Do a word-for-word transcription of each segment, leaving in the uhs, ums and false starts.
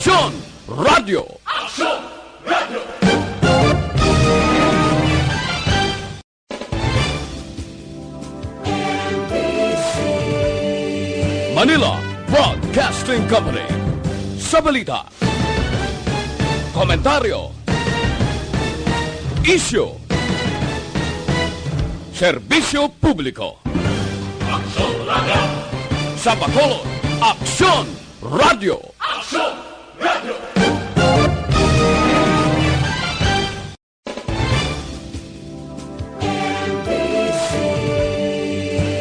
Aksyon Radio. Aksyon Radio. Manila Broadcasting Company. Sa balita, komentaryo, isyu, serbisyo publiko. Aksyon Radio. Sa Bacolod, Aksyon Radio. Aksyon Radio.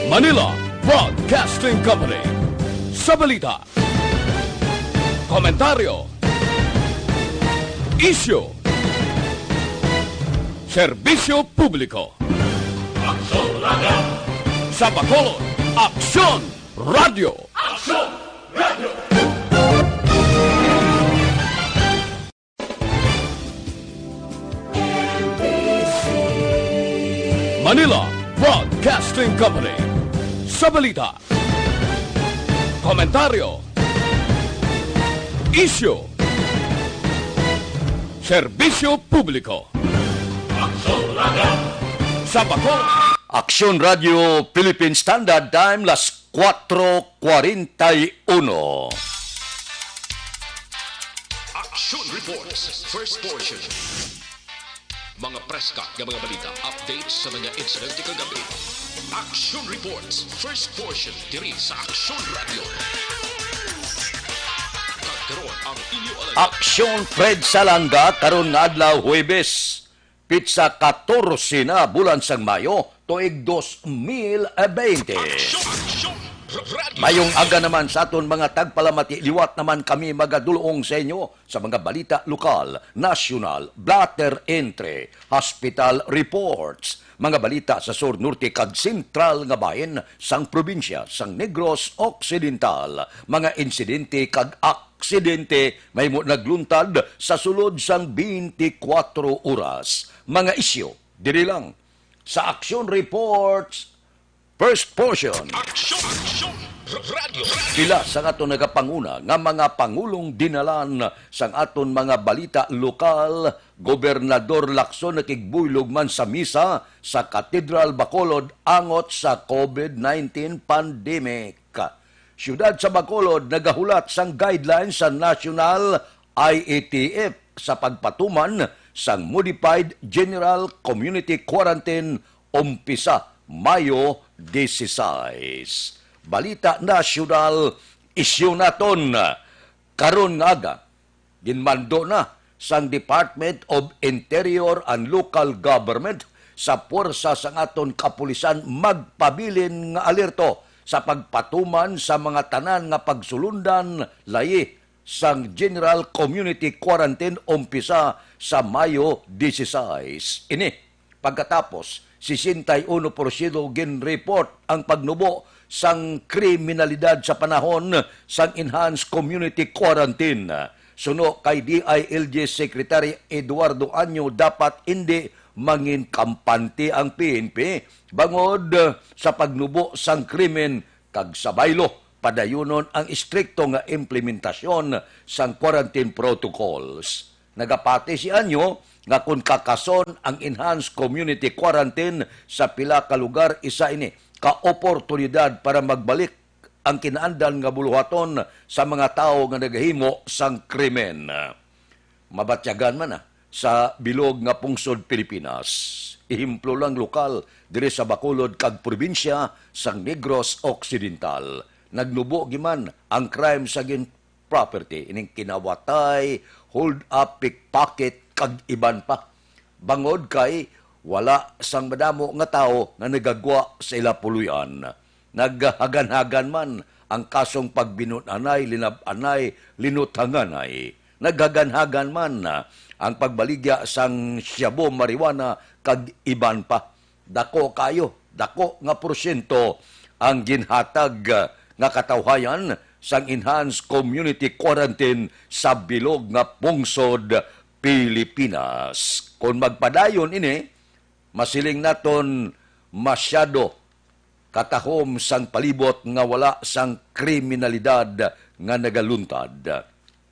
Manila Broadcasting Company. Sa balita, komentaryo, isyu, serbisyo publiko. Aksyon Radio. Sa Bacolod, Aksyon Radio. Aksyon Radio. Manila Broadcasting Company. Sa balita, komentaryo, isyu, serbisyo publiko. Aksyon Radio. Sa Bacolod, Aksyon Radio Philippine Standard Time, las cuatro cuarenta y uno. Action Reports, first portion. Mga preska nga mga balita, updates sa mga insidente kagabi. Action Reports, first portion, diri sa Action Radio. Kag karon ang inyo alagad. Aksyon Fred Salanga karon nga adlaw, Huwebes, pitsa katorse na, bulan sang Mayo, tuig dos mil baynte. Aksyon, aksyon, r-, radyo. Mayong aga naman sa aton mga tagpalamati. Liwat naman kami magadulong sa inyo sa mga balita lokal, nasyonal, blotter entry, hospital reports, mga balita sa sur, norte, kag sentral nga bahin sang probinsya sang Negros Occidental, mga insidente kag aksidente mahimo nagluntad sa sulod sang twenty-four oras, mga isyu diri lang sa Action Reports, first portion. Action, action, r-, radyo, radyo. Pila sa aton nagapanguna nga mga pangulong dinalan sang aton mga balita lokal, Gobernador Lacson nakigbuylog man sa misa sa Cathedral Bacolod angot sa COVID nineteen pandemic. Siyudad sa Bacolod nagahulat sang guidelines sa National I A T F sa pagpatuman sang Modified General Community Quarantine umpisa Mayo dieciséis. Balita nasyonal, isyu naton karon nga aga. Ginmando na sang Department of Interior and Local Government sa puwersa sang aton kapulisan magpabilin nga alerto sa pagpatuman sa mga tanan nga pagsulundan layi sang General Community Quarantine umpisa sa Mayo dieciséis. Ini pagkatapos, sesenta y uno porsyento ginreport ang pagnubo sang kriminalidad sa panahon sang enhanced community quarantine. Suno kay D I L G Secretary Eduardo Año, dapat indi mangin kampante ang P N P bangod sa pagnubo sang krimen kag sa baylo, padayunon ang istrikto nga implementasyon sang quarantine protocols. Nagapati si Anyo nga kon kakason ang enhanced community quarantine sa pila ka lugar, isa ini ka oportunidad para magbalik ang kinaandan nga buluhaton sa mga tawo nga nagahimo sang krimen. Mabatyagan man na sa bilog nga pungsod Pilipinas. Ehemplo lang lokal diri sa Bacolod kag probinsya sang Negros Occidental. Nagnubo giman ang crime sa gin property, ining kinawatay, hold up, pickpocket, kag iban pa. Bangod kay wala sang madamo nga tawo nga nagagwa sa ila puloy-an. Naghaganhagan man ang kasong pagbinun-anay, linab-anay, linuthanganay. Naghaganhagan man ang pagbaligya sang shabu, marijuana, kag iban pa. Dako kayo, dako nga porsyento ang ginhatag, ah, nga katawhayan sang enhanced community quarantine sa bilog nga pungsod Pilipinas. Kon magpadayon ini, masiling naton masyado katahom sang palibot nga wala sang kriminalidad nga nagaluntad.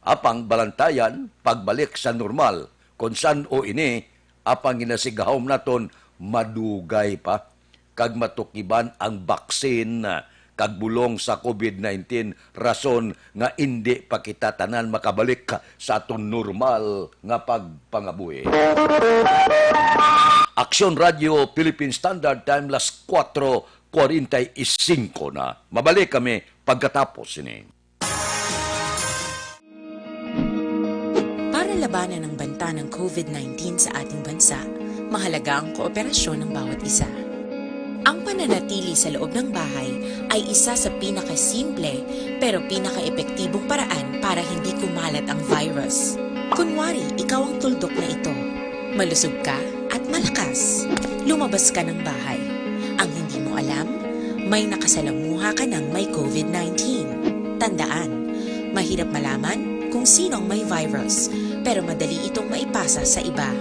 Apang balantayan, pagbalik sa normal, kon san-o ini, apang ginasigahom naton madugay pa kag matukiban ang baksin kag bulong sa COVID nineteen, rason nga indi pa kita tanan makabalik sa aton normal nga pagpangabuhi. Aksyon Radio Philippine Standard Time, las kuwatro kuwarenta y singko na. Mabalik kami pagkatapos sini. Para labanan ang banta ng COVID nineteen sa ating bansa, mahalaga ang kooperasyon ng bawat isa. Ang pananatili sa loob ng bahay ay isa sa pinakasimple pero pinakaepektibong paraan para hindi kumalat ang virus. Kunwari, ikaw ang tuldok na ito. Malusog ka at malakas. Lumabas ka ng bahay. Ang hindi mo alam, may nakasalamuha ka ng may COVID nineteen. Tandaan, mahirap malaman kung sino ang may virus, pero madali itong maipasa sa iba.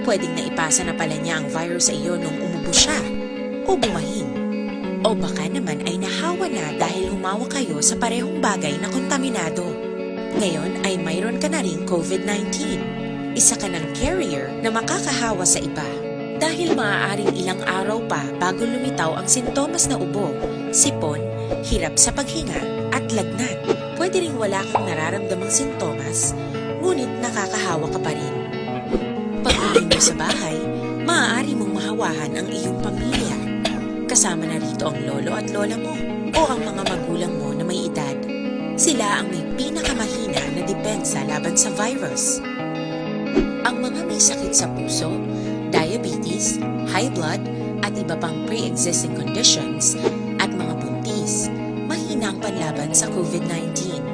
Pwedeng naipasa na pala niya ang virus sa iyo nung umubo siya o bumahin. O baka naman ay nahawa na dahil humawa kayo sa parehong bagay na kontaminado. Ngayon ay mayroon ka na ring COVID nineteen. Isa ka ng carrier na makakahawa sa iba. Dahil maaaring ilang araw pa bago lumitaw ang sintomas na ubo, sipon, hirap sa paghinga, at lagnat. Pwede ring wala kang nararamdamang sintomas, ngunit nakakahawa ka pa rin. Pag-uwi mo sa bahay, maaari mong mahawahan ang iyong pamilya. Kasama na rito ang lolo at lola mo o ang mga magulang mo na may edad. Sila ang may pinakamahina na depensa laban sa virus. Ang mga may sakit sa puso, diabetes, high blood, at iba pang pre-existing conditions, at mga buntis, mahina ang panlaban sa COVID nineteen.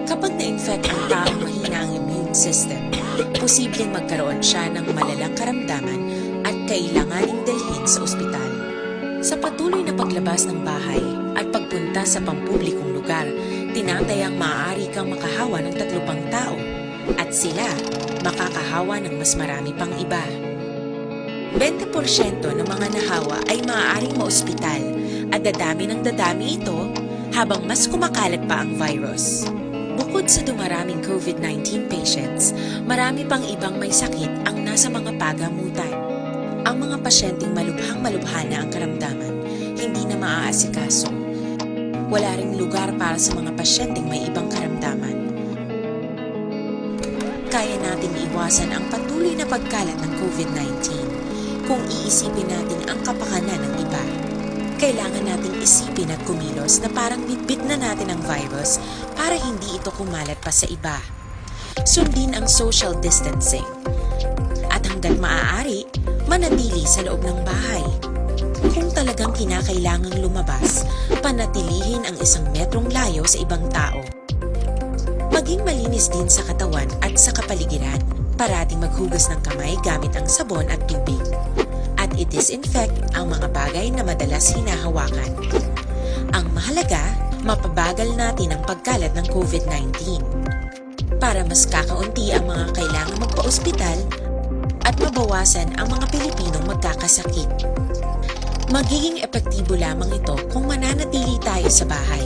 Kapag na-infect ang taong mahina ang immune system, posibleng magkaroon siya ng malalang karamdaman at kailanganing dalhin sa ospital. Sa patuloy na paglabas ng bahay at pagpunta sa pampublikong lugar, tinatayang maaari kang makahawa ng tatlo pang tao at sila makakahawa ng mas marami pang iba. Bente porsyento ng mga nahawa ay maaaring maospital at dadami ng dadami ito habang mas kumakalat pa ang virus. Bukod sa dumaraming COVID nineteen patients, marami pang ibang may sakit ang nasa mga pagamutan. Ang mga pasyenteng malubhang-malubha na ang karamdaman, hindi na maaasikaso. Wala ring lugar para sa mga pasyenteng may ibang karamdaman. Kaya nating iwasan ang patuloy na pagkalat ng COVID nineteen kung iisipin natin ang kapakanan ng iba. Kailangan nating isipin at kumilos na parang bitbit na natin ang virus para hindi ito kumalat pa sa iba. Sundin ang social distancing. At hanggat maaari, manatili sa loob ng bahay. Kung talagang kinakailangang lumabas, panatilihin ang isang metrong layo sa ibang tao. Maging malinis din sa katawan at sa kapaligiran. Parating maghugas ng kamay gamit ang sabon at tubig. At i-disinfect ang mga bagay na madalas hinahawakan. Ang mahalaga, mapabagal natin ang pagkalat ng COVID nineteen. Para mas kakaunti ang mga kailangang magpa-ospital at mabawasan ang mga Pilipinong magkakasakit. Magiging epektibo lamang ito kung mananatili tayo sa bahay.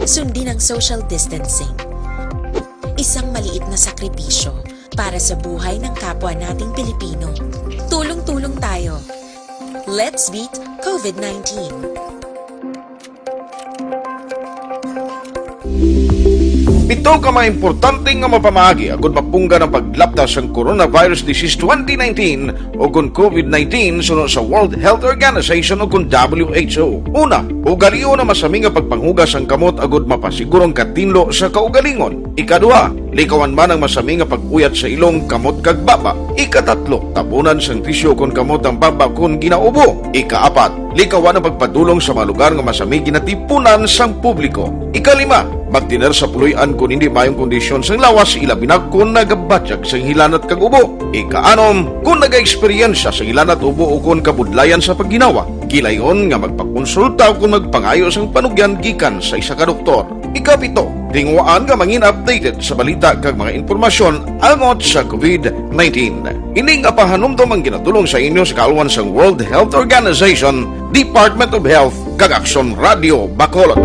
Sundin ang social distancing. Isang maliit na sakripisyo para sa buhay ng kapwa nating Pilipino. Tulong-tulong tayo. Let's beat COVID nineteen. Pito ka mga importante nga mapamaagi agud mapunggan ang paglapta sang coronavirus disease twenty nineteen o kon COVID nineteen suno sa World Health Organization o kon W H O. Una, ugalion ang masami nga pagpanghugas sang kamot agud mapasiguro ang katinlo sa kaugalingon. Ikaduha, likawan man ang masami nga pag-uyat sa ilong, kamot kag baba. Ikatatlo, tabunan sang tisyu kon kamot ang baba kon ginaubo. Ikaapat, likawan ang pagpadulong sa mga lugar nga masami ginatipunan sang publiko. Ikalima, magtener sa puloy-an kon indi maayong kondisyon sang lawas, ilabi na kon nagabatyag sang hilanat kag ubo. Ikaanom, kon nagaeksperyensya sang hilanat, ubo ukon kabudlayan sa pagginawa, gilayon nga magpakonsulta ukon magpangayo sang panugyan gikan sa isa ka doktor. Ikapito, tinguhaan nga mangin updated sa balita kag mga impormasyon angot sa COVID nineteen. Ini nga pahanumdom ang ginatulong sa inyo sa kaalwan sang World Health Organization, Department of Health, kag Aksyon Radio Bacolod.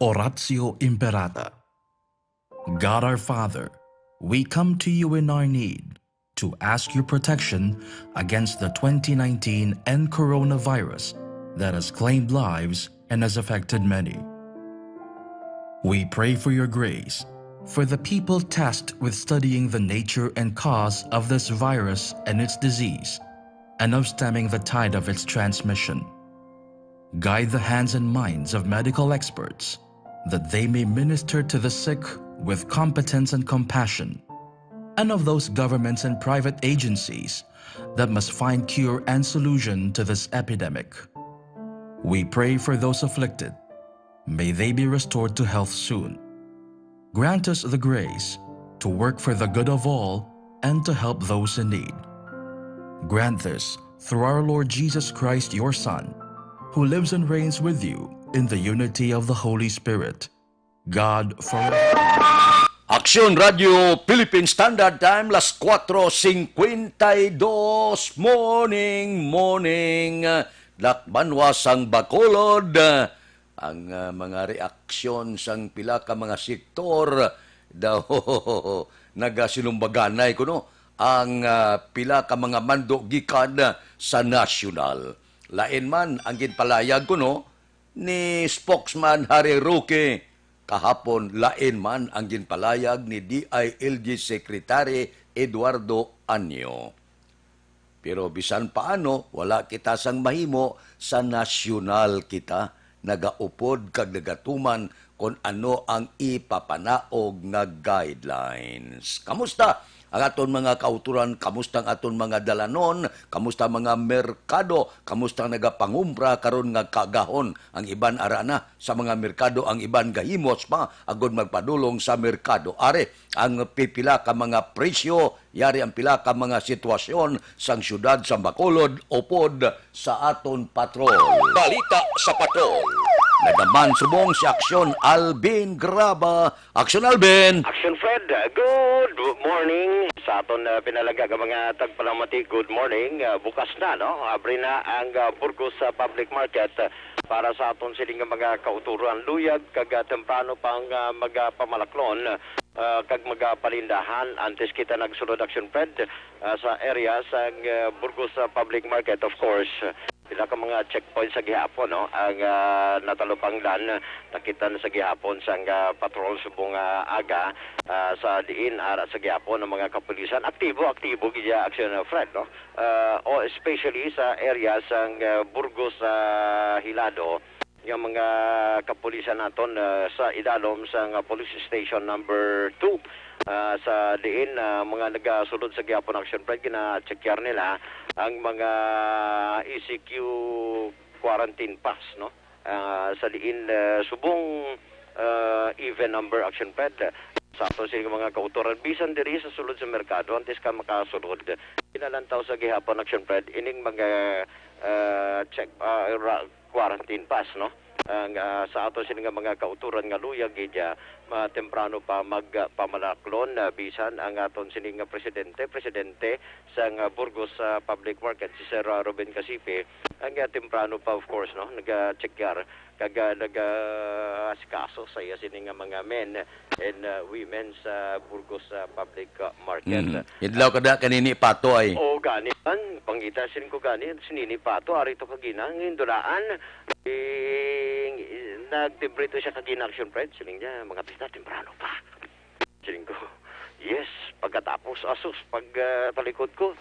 Oratio Imperata. God our Father, we come to you in our need to ask your protection against the twenty nineteen N coronavirus that has claimed lives and has affected many. We pray for your grace for the people tasked with studying the nature and cause of this virus and its disease, and of stemming the tide of its transmission. Guide the hands and minds of medical experts that they may minister to the sick with competence and compassion, and of those governments and private agencies that must find cure and solution to this epidemic. We pray for those afflicted. May they be restored to health soon. Grant us the grace to work for the good of all and to help those in need. Grant this through our Lord Jesus Christ, your Son, who lives and reigns with you in the unity of the Holy Spirit, God forever. Aksyon Radio Philippine Standard Time, las cuatro cincuenta y dos. Morning, morning, Dakbanwa sang Bacolod. Ang, ah, mga reaksyon sang pila ka mga sektor daw nagasinumbaganay kuno ang, ah, pila ka mga mando gikan sa nasyonal. Lain man ang ginpalayag kuno ni spokesman Harry Roque kahapon, lain man ang ginpalayag ni D I L G Secretary Eduardo Anyo. Pero bisan paano, wala kita sang mahimo sa nasyonal kita nagaupod kag nagatuman kon ano ang ipapanaog nga guidelines. Kamusta ang aton mga kautoran? Kamusta ang aton mga dalanon? Kamusta ang mga merkado? Kamusta ang nagapangumpra karon nga kaagahon? Ang iban ara na sa mga merkado, ang iban gahimos pa agud magpadulong sa merkado. Ari ang pipila ka mga presyo, yari ang pila ka mga sitwasyon sang siyudad sa Bacolod upod sa aton patrol. Balita sa patrol. Nagaman subong si Aksyon Alvin Graba. Aksyon Alvin! Action Fred, good morning sa aton, ah, pinalangga nga mga tagpalamati. Good morning. Ah, bukas na, no? Abri na ang, ah, Burgos, ah, Public Market, ah, para sa aton sini nga mga kauturan. Luyag kag, ah, temprano pang, ah, magapamalaklon, ah, kag magapalindahan. Antes kita nagsulod, Action Fred, ah, sa area sang, ah, Burgos, ah, Public Market, of course, pila ka mga checkpoints sa gihapon, no? Ang, ah, natalupangdan, nakita na sa gihapon sang, ah, patrol subong nga aga, ah, sa diin ara sa gihapon ang mga kapulisan. Aktibo, aktibo gid ya, Action, ah, Fred, no? Ah, o especially sa area sang, ah, Burgos, ah, Hilado, nga mga kapulisan naton, ah, sa idalom sang, ah, Police Station number two, ah, sa diin, ah, mga nagasulod sa gihapon, Action Fred, gina-checkar nila ang mga E C Q quarantine pass, no? Ah, sa diin, ah, subong, ah, even number, Action Fred, sa ato sini nga mga kautoran, bisan diri sa sulod sa merkado, antes ka makasulod, ginalantaw sa gihapon, Action Fred, ining mga, ah, check, ah, ra-, quarantine pass, no? Ang, ah, sa ato sini nga mga kauturan nga luyag gid, ah, ma-, temprano pa magpamalaklon, ah, bisan ang aton sini nga presidente, presidente sang, ah, Burgos, ah, Public Market, si Sir, ah, Ruben Casipe, ang, ah, temprano pa, of course, no, naga-checkar kag, ah, naga-asikaso sa iya sini nga mga men and, ah, women sa Burgos, ah, Public, ah, Market. Mm. Idlaw ka da kanini, Pato, ay. Oo, gani man. Pangita, siling ko gani, si Nini Pato, ari to kagina, ang indulaan. Eh, nagtimbre to siya kagina, Action Fred. Siling niya, "Mga tita, temprano pa." Siling ko, "Yes." Pagkatapos, asus, pag, ah, talikod ko,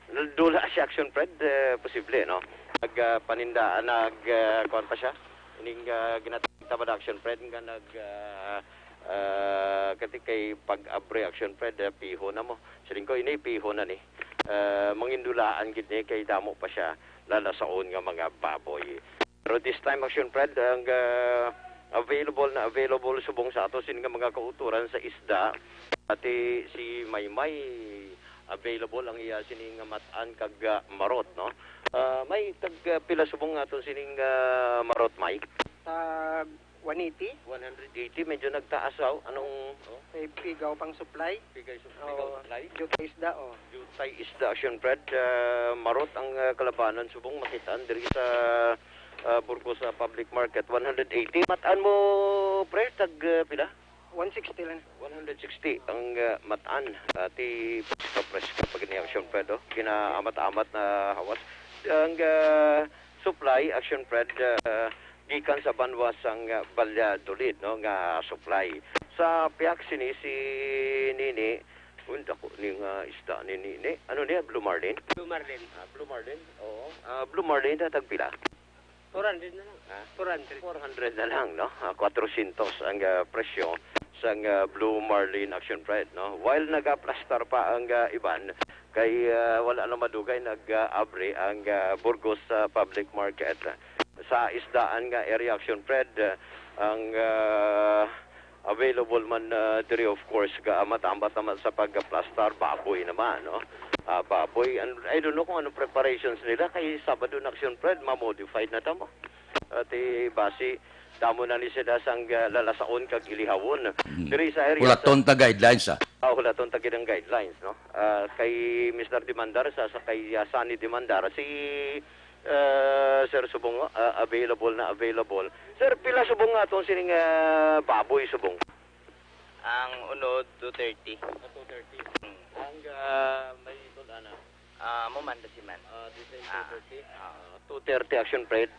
nadula si Action Fred, eh, posible, no? Nag, ah, paninda, nag, ah, kuwan pa siya. Ining, ah, ginatawag ta ba na, Action Fred, nga nag, ah, ah, kati kay pag-abri, Action Fred, eh, piho na mo. Siling ko, "Ini, piho na ni." Ah, mangindulaan gid ni, kay damo pa siya lalasaon nga mga baboy. Pero this time, Action Fred, ang, ah, available na available subong sa ato sini nga mga kauturan sa isda. Pati si Maymay, available ang iya sini nga mat-an kag, ah, marot, no? Ah, may tag, ah, pila subong ato sining, ah, marot, May? Tag one eighty. One hundred eighty, medyo nagtaas, aw. Anong, oh? May pigaw pang supply. Pigay su-, pigaw Oo, supply? Jutay isda, oh. Jutay isda, Action Fred. Ah, marot ang, ah, kalabanan subong makitaan diri sa, ah, Burgos, ah, Public Market. One hundred eighty. Mat-an mo, Pre, tag, ah, pila? One sixty lang. One hundred sixty ang, ah, matan, ah, ti presko-presko pa gid ni Action Fred, oh. Ginaamat-amat na hawas. Ang, ah, supply, Action Fred, ah, gikan sa banwa sang, ah, Valladolid, no, nga supply. Sa pihak sini si Nini, ang dako ni nga isda ni Nini. Ano niya, Blue Marlin? Blue Marlin. Ah, Blue Marlin, oo. Ah, Blue Marlin, tag pila? Four hundred na lang. Ha? Four hundred. Four hundred na lang, no? Ah, kwatrosyentos ang, ah, presyo sang, ah, Blue Marlin, Action Fred, no? While nagaplastar pa ang, ah, iban, kay, ah, wala na madugay nag-abri ang, ah, Burgos, ah, Public Market. Sa isdaan nga area, Action Fred, ah, ang, ah, available man, ah, diri, of course, gaamat-amat naman sa pagplastar, baboy naman, no? Ah, baboy, an-, I don't know kung anong preparations nila, kay Sabado na, Action Fred, ma-modified na tamo. At, eh, basi, damo na ni sila sang, ah, lalasaon kag ilihawon. Mm. Diri sa area sa Hulaton ta guidelines, ah. Ah, hulaton ta gid ang guidelines, no? Ah, kay Mister Demandar, sa, sa kay, ah, Sunny Demandar, si, ah, Sir Subong, ah, available na available. Sir, pila subong nga atong sining, ah, baboy subong? Ang unod, two thirty. Ah, two thirty. Hmm. Ang, ah, may tul-an na? Ah, amo man, the same man. Ah, the same, ah, two thirty? Ah, two thirty, Action Fred.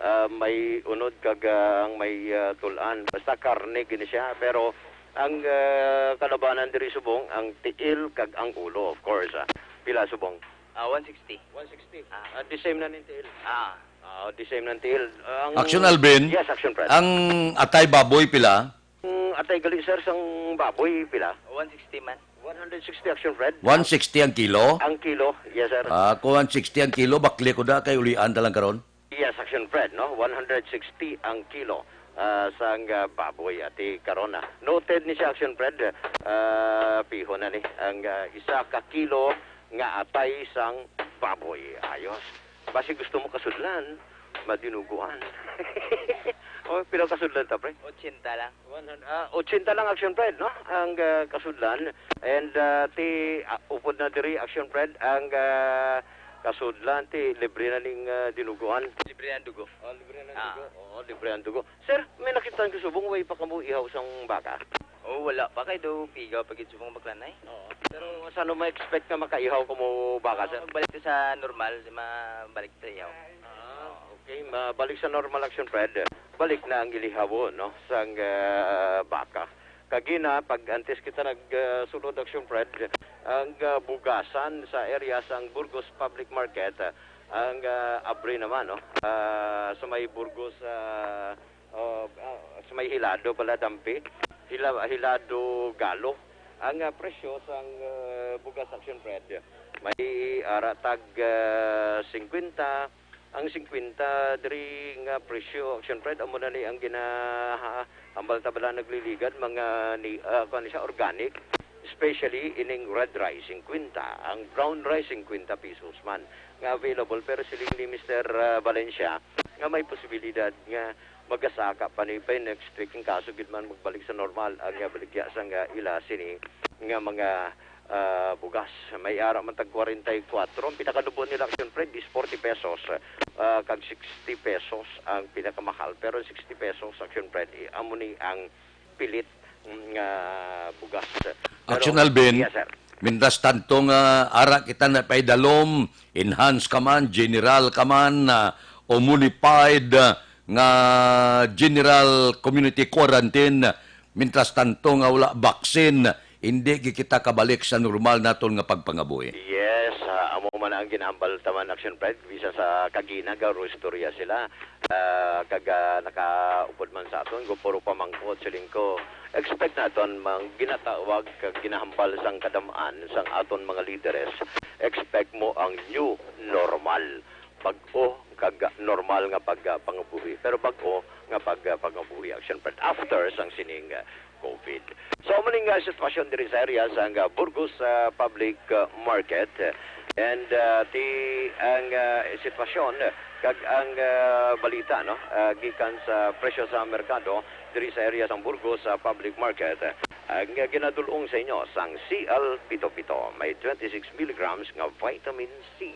Ah, may unod kag, ah, ang may, ah, tul-an. Basta karne gini siya, pero ang, ah, kalabanan diri subong, ang tiil kag ang ulo, of course, ah. Pila subong? Ah, one sixty. One sixty. Ah. Ah, the same na ning tiil. Ah. Ah, the same na ning tiil. Ang Action Alvin, yes, Action Fred. Ang atay baboy pila? Ang atay gali, sir, sang baboy, pila? One sixty man. One hundred sixty, Action Fred. One sixty ang kilo? Ang kilo, yes, sir. Ah, kung one sixty ang kilo, bakli ko da kay ulian ta lang karon. Yes, Action Fred, no? One hundred sixty ang kilo, ah, sang, ah, baboy. Ati karon na. Noted ni siya, Action Fred. Ah, piho na ni ang, ah, isa ka kilo nga atay sang baboy. Ayos. Basi gusto mo kasudlan, madinuguan. Oh, pila kasudlan ta, pre? Ochenta lang. One hundred, ah, ochenta lang, Action Fred, no? Ang, ah, kasudlan. And, ah, ti, ah, upod na diri, Action Fred, ang, ah, kasudlan, ti libre na ning, ah, dinuguan. Libre ang dugo. Oh, libre na ang dugo. Oo, libre ang dugo. Sir, may nakita ko subong, way pa kamo ihaw sang baka? Oh, wala pa, kay do pigaw pa gid subong baklanay. Oo. Pero sa ano ma-expect nga makaihaw kamo baka, sir? Magbalik to sa normal, di mabalik sa ihaw. Ah, okay. Mabalik sa normal, Action Fred. Balik na ang ilihawon, no, sang, ah, baka. Kagina, pag antes kita nag, ah, sulod, Action Fred, ang, ah, bugasan sa area sang Burgos Public Market, ah, ang, ah, abri naman, no? Ah, sa may Burgos, ah, ah, ah, sa may Hilado pala, Dampi. Hila-, Hilado Galo. Ang, ah, presyo sang, ah, bugas, Action Fred, may ara tag, ah, singkwenta. Ang singkwenta diri nga presyo, Action Fred, amo na ni ang gina-, ha-, hambal ta bala nagliligad, mga ni, ah, kuwan siya, organic, especially ining red rice, singkwenta. Ang brown rice, singkwenta pesos man nga available. Pero siling ni Mister, ah, Valencia nga may posibilidad nga magasaka pa ni by next week, in kaso gid man magbalik sa normal ang, ah, baligya sang, ah, ila sini nga mga, ah, bugas. May ara man tag kwarenta y kuwatro. Ang pinakadubo nila, Action Fred, is forty pesos, ah, kag sixty pesos ang pinakamahal. Pero sixty pesos, Action Fred, eh, amo ni ang pilit nga bugas. Pero, Action Alvin, yes, sir. Mientras tanto nga ara kita na paidalom, enhance ka man, general ka man, ah, o modified, ah, nga general community quarantine, mientras tanto nga wala vaccine, hindi gid kita kabalik sa normal naton nga pagpangabuhi. Yes, ah, amo man ang ginahambal ta man, Action Fred, bisa sa kagina, garo istorya sila. Ah, kag, ah, nakaupod man sa aton, go puro pamangkot, siling ko, expect naton mang ginatawag kag ginahambal sang kadam-an sang aton mga lideres. Expect mo ang new normal. Bag-o kag normal nga pag, ah, pangabuhi. Pero bag-o nga pag, ah, pangabuhi, Action Fred, after sang sining, ah, COVID. So, amo ni nga sitwasyon diri sa area sang, ah, Burgos, ah, Public, ah, Market. And, ah, ti ang, ah, sitwasyon kag ang, ah, balita, no, ah, gikan sa presyo sa merkado diri sa area sang Burgos, ah, Public Market, ang, ah, ginadul-ong sa inyo sang C L pito pito. May twenty-six milligrams nga vitamin C.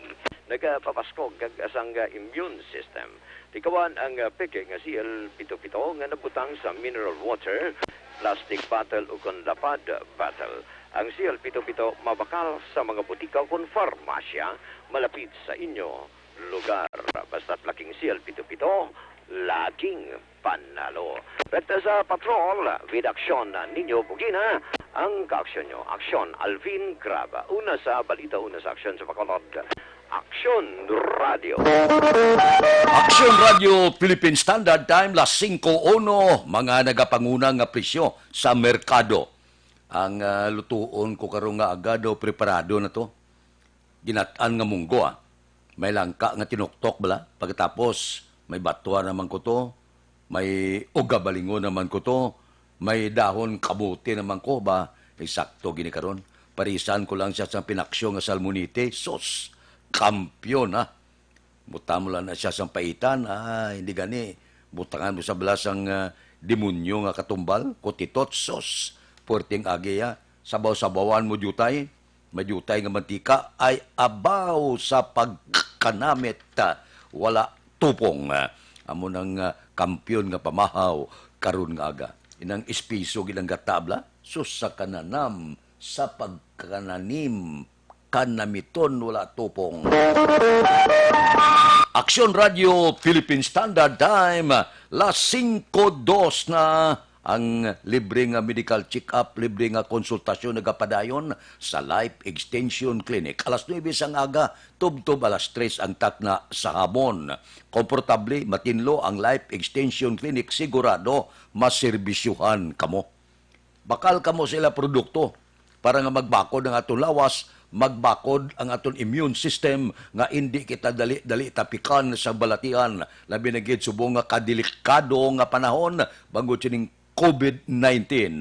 nagapapaskog kag sang immune system. Tikawan ang, ah, peke nga C L pito pito nga nabutang sa mineral water, plastic bottle, ukon lapad bottle. Ang C L pito pito mabakal sa mga butika ukon farmasya malapit sa inyo lugar. Basta't laking C L pito pito, laking panalo. Rekta sa patrol, with aksyon ninyo, Bugina, ang kaaksyon nyo. Aksyon, Alvin Crab. Una sa balita, una sa aksyon sa Bacolod. Aksyon Radio. Aksyon Radio Philippine Standard Time, las singko uno, mga nagapanguna nga presyo sa merkado. Ang, ah, lutuon ko karon nga agado, preparado na to. Ginat-an nga munggo, ah. May langka nga tinuktok bala. Pagkatapos, may batwa naman ko to. May ugabalingon naman ko to. May dahon kamote naman ko ba. Eksakto gini karon. Parisan ko lang siya sa pinaksyo nga salmonite. Sus! Kampiyon, ha? Butang mo lang na siya sang paitan. Ah, hindi gani. Butangan mo sa bala sang, ah, demonyo nga katumbal. Kutitot, sus! Puwerteng agi, ah. Sabaw-sabawan mo diutay. May diutay nga mantika ay abaw sa pagkanamit, ah, wala tupong. Ah, amo nang, ah, kampiyon nga pamahaw karon nga aga. Inang espeso gid ang gata bala, sus, sa kananam, sa pagkananim, kanamiton, wala tupong. Aksyon Radio Philippine Standard Time, las singko dos na. Ang libre nga medical check-up, libre nga konsultasyon nagapadayon sa Life Extension Clinic. Alas nuebe sang aga, tubtob alas tres ang takna sa hapon. Komportable, matinlo ang Life Extension Clinic, sigurado maserbisyuhan kamo. Bakal kamo sila produkto para nga magbakod ang aton lawas, magbakod ang aton immune system, nga indi kita dali-dali tapikan sa balatian, labi na gid subong nga kadelikado nga panahon bangod sining COVID nineteen.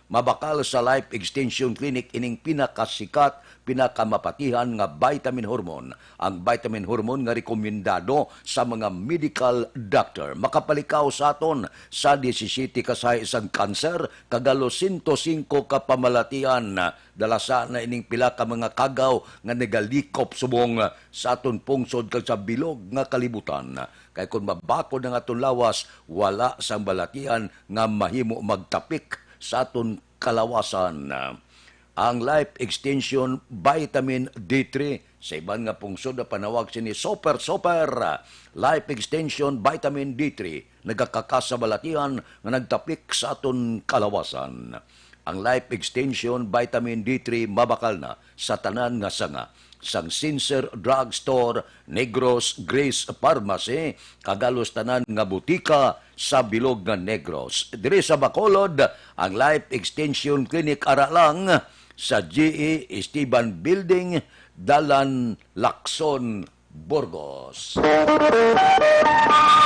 Mabakal sa Life Extension Clinic ining pinakasikat, pinakamapatihan nga vitamin hormone, ang vitamin hormone nga rekomendado sa mga medical doctor. Makapalikaw sa aton sa disisyete ka sahi sang kanser, kag halos sento singko ka pamalatian. Dalasa na ining pila ka mga kagaw nga nagalikop subong sa aton pungsod kag sa bilog nga kalibutan. Kay kon mabakod ang aton lawas, wala sang balatian nga mahimo magtapik sa aton kalawasan. Ang Life Extension Vitamin D three, sa iban nga pungsod napanawag sini Super Super Life Extension Vitamin D three, nagakakas sa balatian nga nagtapik sa aton kalawasan. Ang Life Extension Vitamin D three mabakal na sa tanan nga sanga, sang Sincere Drug Store, Negros, Grace Pharmacy, kag halos tanan nga butika sa bilog nga Negros. Diri sa Bacolod, ang Life Extension Clinic ara lang sa G E Esteban Building, Dalan Lacson, Burgos.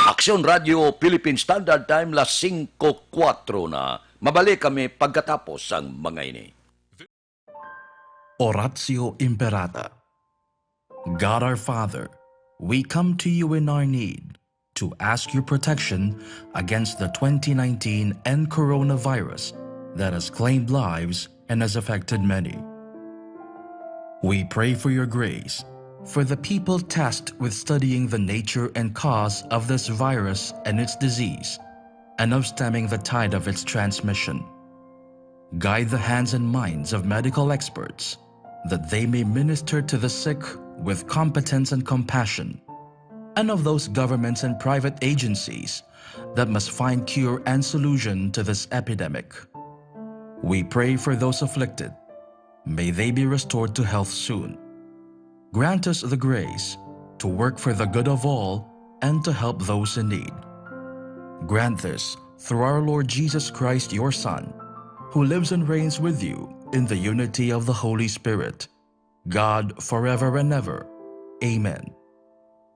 Aksyon Radio Philippine Standard Time, las singko kuwatro na. Mabalik kami pagkatapos sang mga ini. Oratio Imperata. God our Father, we come to you in our need to ask your protection against the twenty nineteen N coronavirus that has claimed lives and has affected many. We pray for your grace for the people tasked with studying the nature and cause of this virus and its disease, and of stemming the tide of its transmission. Guide the hands and minds of medical experts, that they may minister to the sick with competence and compassion, and of those governments and private agencies that must find cure and solution to this epidemic. We pray for those afflicted. May they be restored to health soon. Grant us the grace to work for the good of all and to help those in need. Grant this through our Lord Jesus Christ, your Son, who lives and reigns with you in the unity of the Holy Spirit, God, forever and ever. Amen.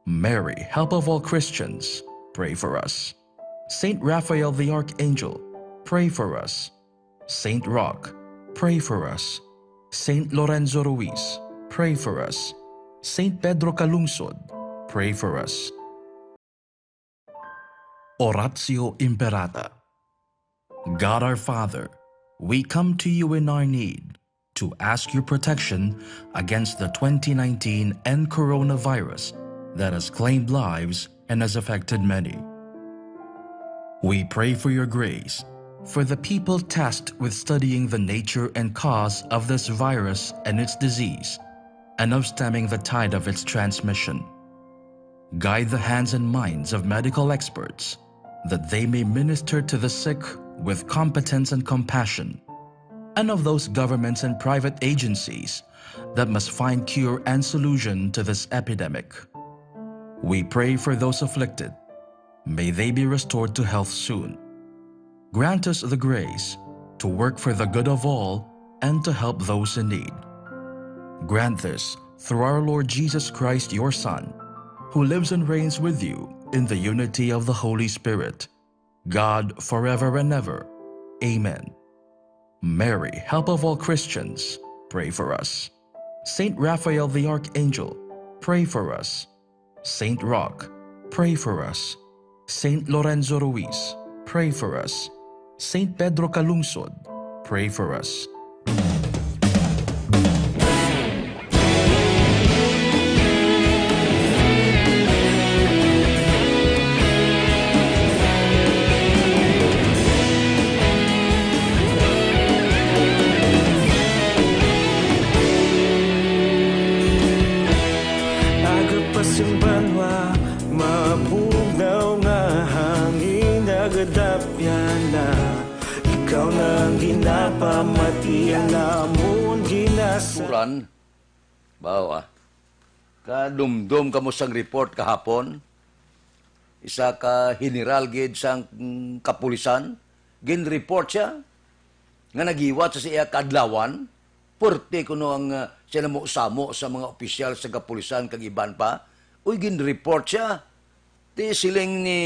Mary, help of all Christians, pray for us. Saint Raphael the Archangel, pray for us. Saint Roch, pray for us. Saint Lorenzo Ruiz, pray for us. Saint Pedro Calungsod, pray for us. Oratio Imperata. God our Father, we come to you in our need to ask your protection against the twenty nineteen N coronavirus that has claimed lives and has affected many. We pray for your grace for the people tasked with studying the nature and cause of this virus and its disease, and of stemming the tide of its transmission. Guide the hands and minds of medical experts, that they may minister to the sick with competence and compassion, and of those governments and private agencies that must find cure and solution to this epidemic. We pray for those afflicted. May they be restored to health soon. Grant us the grace to work for the good of all and to help those in need. Grant this through our Lord Jesus Christ, your Son, who lives and reigns with you in the unity of the Holy Spirit, God, forever and ever. Amen. Mary, help of all Christians, pray for us. Saint Raphael the Archangel, pray for us. Saint Roch, pray for us. Saint Lorenzo Ruiz, pray for us. Saint Pedro Calungsod, pray for us. Agapas ang banwa, mabugnaw nga hangin, nagadapyan na. Ikaw na ang ginapamati, ang amon ginasa. Uran, bawa. Kadumdom kamo sang report kahapon. Isa ka general gid sang, mm, kapulisan, gin-report siya nga nagiwat sa iya kaadlawan. Puwerte kuno ang, ah, sinamo-samo sa mga opisyal sa kapulisan kag iban pa. Uy, gin-report siya. Ti siling ni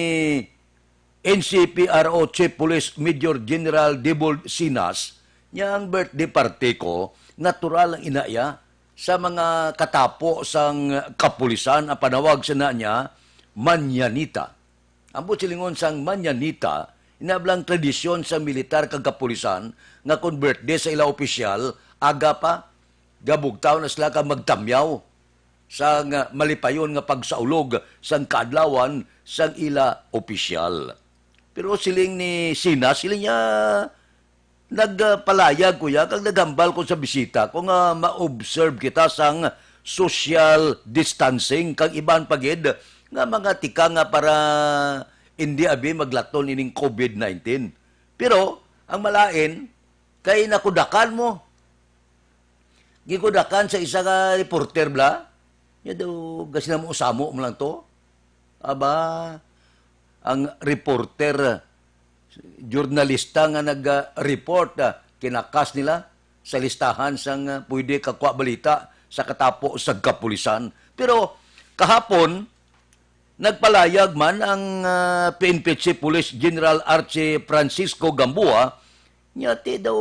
N C P R O Chief Police Major General Dibold Sinas, niya ang birthday party ko, natural ang ina iya sa mga katapo sang kapulisan ang panawag sa na niya, Manyanita. Ang silingon sang Manyanita, inablang tradisyon sa militar kag kapulisan nga kon birthday sa ila opisyal, aga pa, gabugtaw na sila kag magtamyaw sang malipayon nga pagsaulog sang kaadlawan sang ila opisyal. Pero siling ni Sina, siling niya, nagpalayag ko ya kag naghambal ko sa bisita ko nga ma-observe kita sang social distancing kag iban pa gid nga mga tikang nga para indi abi maglaton ining covid nineteen. Pero ang malain kay nakudakan mo. Gikudakan sa isa ka reporter bala. Nya daw, gasinamo-samo mo lang to. Aba, ang reporter, jurnalista nga nag-report, ah, kinakas nila sa listahan sang, ah, pwede kakuha balita sa katapo sa kapulisan. Pero kahapon, nagpalayag man ang, ah, P N P Chief Police General Archie Francisco Gamboa, nya ti daw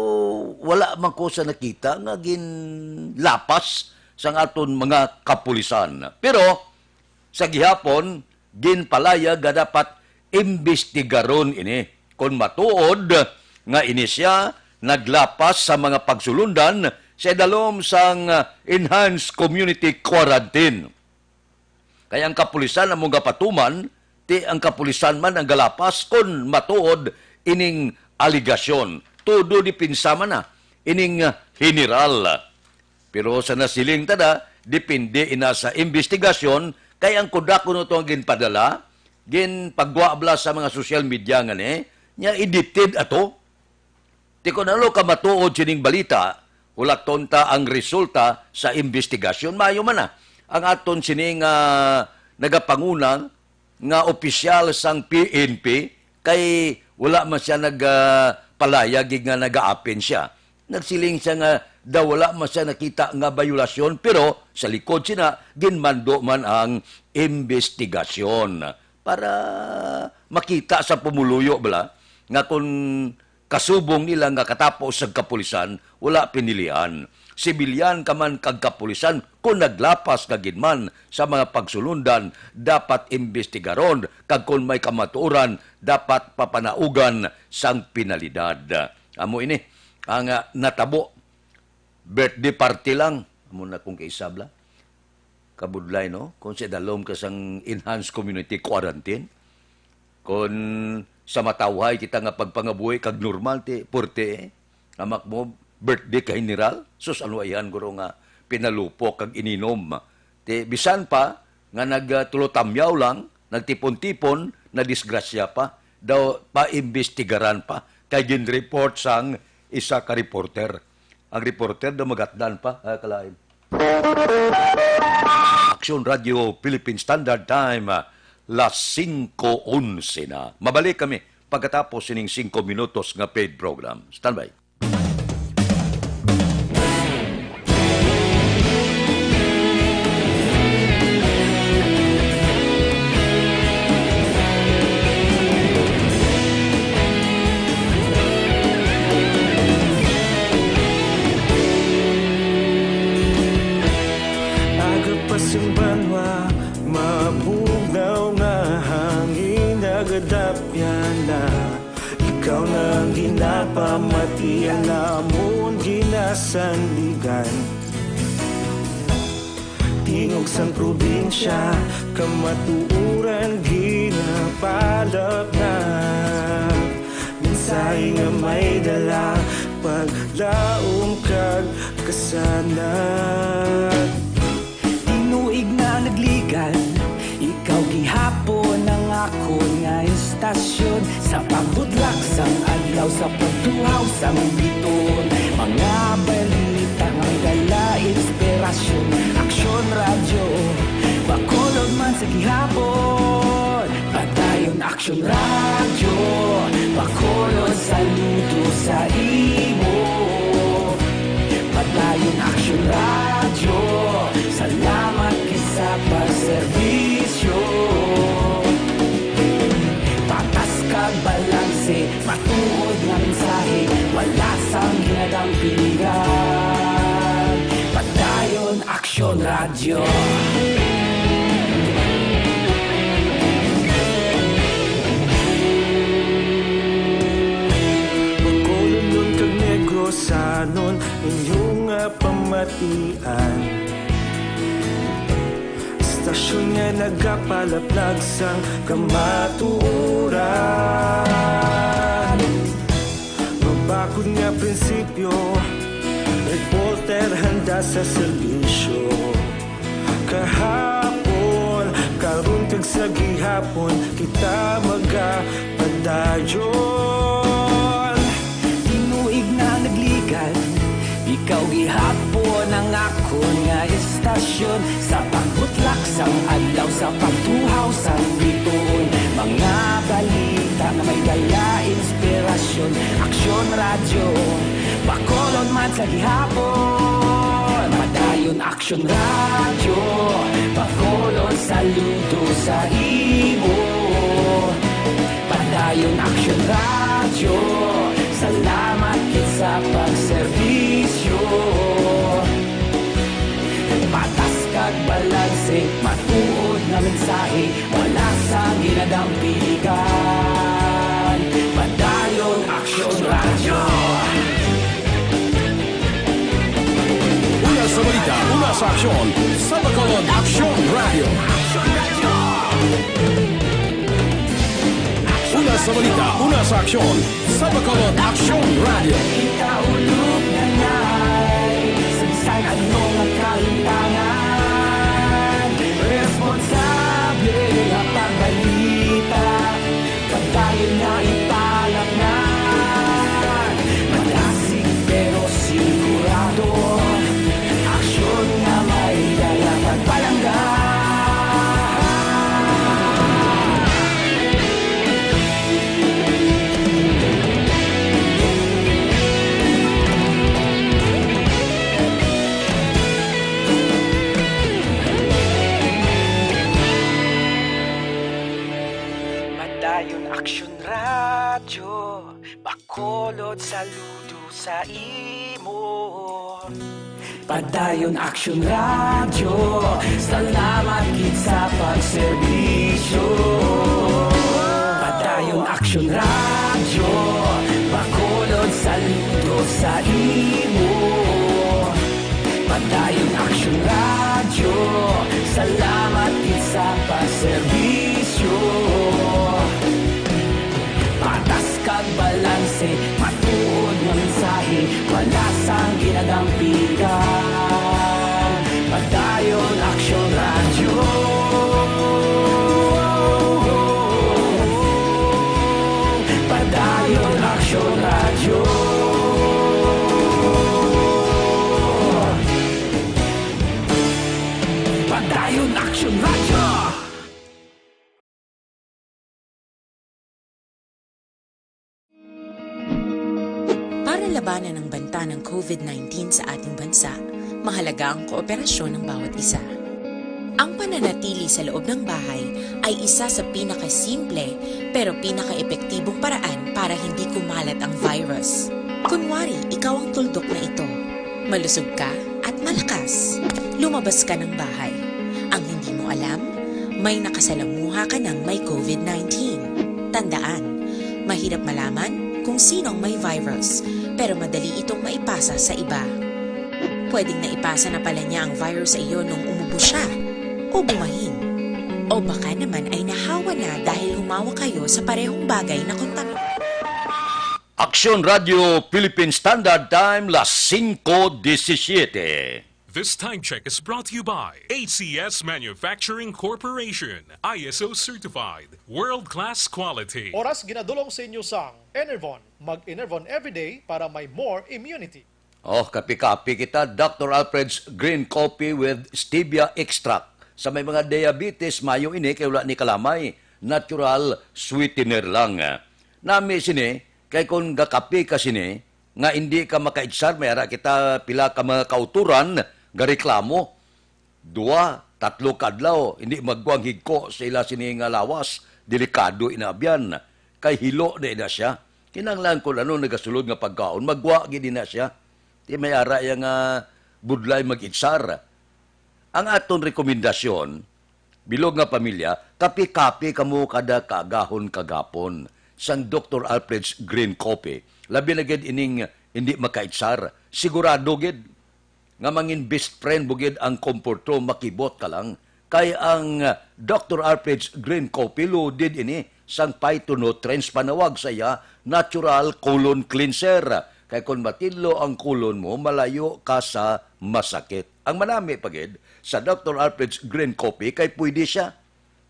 wala man ko sa nakita nga ginlapas sang aton mga kapulisan. Pero sa gihapon, ginpalayag nga dapat imbestigaron ini kon matuod nga ini sia naglapas sa mga pagsulundan sa idalom sang, ah, enhanced community quarantine. Kay ang kapulisan amo gapatuman, ti ang kapulisan man ang galapas kon matuod ining aligasyon. Todo depensa man na ining, ah, general. Pero sa nasiling ta na, depende ina sa imbestigasyon, kay ang kuda kuno to ang ginpadala, ginpagwa bala sa mga social media nga ni, nya edited ato. Ti kon ano ka matuod sining balita, hulaton ta ang resulta sa imbestigasyon. Maayo man na. Ang aton sining, ah, nagapanguna nga opisyal sang P N P, kay wala man siya nag, ah, palayag nga nagaapin siya. Nagsiling siya nga daw wala man siya nakita nga bayolasyon, pero sa likod sina, ginmando man ang imbestigasyon para makita sa pumuluyo bala nga kung kasubong nila nga katapo sa kapulisan, wala pinilian. Sibilyan ka man kag kapulisan, kung naglapas ka gid man sa mga pagsulundan, dapat imbestigaron, kag kung may kamatuoran, dapat papanaugan sang penalidad. Amo ini ang, ah, natabo Birthday party lang. Amo na kung kaisabla. Kabudlay, no? Kung sa dalom ka sang enhanced community quarantine, kung sa matawhay kita nga pagpangabuhi kag normal, ti, porte, eh. Amak mo, birthday ka general? Sus, ano ayhan, guro, nga pinalupok kag ininom? Ti, bisan pa nga nagtulotamyaw lang, nagtipon-tipon, nadisgrasya pa, daw paimbestigaran pa, kay ginreport sang isa ka reporter. Ang reporter daw magatdan pa, ah, kalain. Action Radio Philippine Standard Time, ah, las singko onse na. Mabalik kami pagkatapos sining singko minutos nga paid program. Standby. Aga pa sing banwa, mabugnaw nga hangin nagadapyan na. Ikaw na ang ginapamati, ang amon ginasandigan. Tingog sang probinsya, kamatuoran ginapalapnag. Mensahe nga may dala, paglaom kag kasanag. Tinuig na nagligad, ikaw gihapon ang akon nga istasyon. Sa pagbutlak sang adlaw, sa pagtuhaw sang bituon, mga balita nga may dala inspirasyon. Aksyon Radyo, Bacolod man sa gihapon. Padayon Aksyon Radyo, Bacolod, saludo sa imo. Padayon Aksyon Radyo, salamat gid sa pagserbisyo. Patas kag balanse, matuod nga mensahe, wala sang ginadampingan. Padayon Aksyon Radyo. Bacolodnon kag Negrosanon, inyo nga pamatian. Istasyon nga nagapalaplag sang kamatuoran. Mabakod nga prinsipyo, reporter handa sa serbisyo. Kahapon, karon kag sa gihapon, kita magapadayon. Tinuig na nagligad, ikaw gihapon ang akon nga istasyon. Sa pagbutlak sang adlaw, sa pagtuhaw sang bituon, mga balita nga may dala inspirasyon. Aksyon Radyo, Bacolod man sa gihapon. Padayon Aksyon Radyo, Bacolod, saludo sa imo. Padayon Aksyon Radyo, salamat gid sa pagserbisyo. Patas kag balanse, matuod nga mensahe, wala sang ginadampigan. Padayon Aksyon Radyo. Una sa balita, una sa aksyon, sa Bacolod Aksyon Radyo. Una sa balita, una sa aksyon, sa Bacolod Aksyon Radyo. Ikaulog na na'y sa bisan ano nga kahitangan. Responsable nga pagbalita, padayon nga ipalapnag. Madasig pero sigurado, aksyon nga may dala pagpalangga. Padayon Aksyon Radyo, Bacolod, saludo sa imo. Padayon Aksyon Radyo, salamat gid sa pagserbisyo. Padayon Aksyon Radyo, Bacolod, saludo sa imo. Dayon Action Radio, salamat gid sa paserbisyo. Patas kag balanse, matuod nga mensahe, wala sang ginadampigan. Padayon Action Radio. Padayon Action Radio. Padayon Action Radio. Para labanan ang banta ng COVID nineteen sa ating bansa, mahalaga ang kooperasyon ng bawat isa. Ang pananatili sa loob ng bahay ay isa sa pinakasimple pero pinakaepektibong paraan para hindi kumalat ang virus. Kunwari, ikaw ang tuldok na ito. Malusog ka at malakas. Lumabas ka ng bahay. Ang hindi mo alam, may nakasalamuha ka ng may COVID nineteen. Tandaan, mahirap malaman kung sino ang may virus, pero madali itong maipasa sa iba. Pwedeng naipasa na pala niya ang virus sa iyo nung umubo siya, o bumahin, o baka naman ay nahawa na dahil humawak kayo sa parehong bagay na kontaminado. Aksyon Radio Philippine Standard Time, las singko disisiyete. This time check is brought to you by A C S Manufacturing Corporation, I S O certified, world-class quality. Oras ginadulong sa inyo sang Enervon. Mag-Enervon everyday para may more immunity. Oh, kape-kape kita, Doctor Alfred's Green Coffee with Stevia Extract. Sa may mga diabetes, mayo ini kay wala ni kalamay, natural sweetener lang. Nami sini, kay kung gakape ka sini, nga indi ka makaitsar, may ara kita pila ka mga kauturan, gareklamo. Dua, tatlo ka adlaw, hindi magwang higko sa ila sini nga lawas, delikado ina abyan, kay hilo na ina siya. Kinahanglan kung ano nagasulod nga pagkaon, magwa gid ina siya. Di may ara iya nga budlay mag-itsar. Ang aton rekomendasyon, bilog nga pamilya, kape-kape kamo kada kaagahon kagapon sang Doctor Alfred's Green Coffee. Labi na gid ining hindi makaitsar. Sigurado gid nga mangin best friend mo gid ang komporto, makibot ka lang. Kay ang, ah, Doctor Alfred's Green Coffee loaded ini sang phytonutrients, panawag sa iya, natural colon cleanser. Kay kon matinlo ang colon mo, malayo ka sa masakit. Ang manami pa gid sa Doctor Alfred's Green Coffee kay pwede siya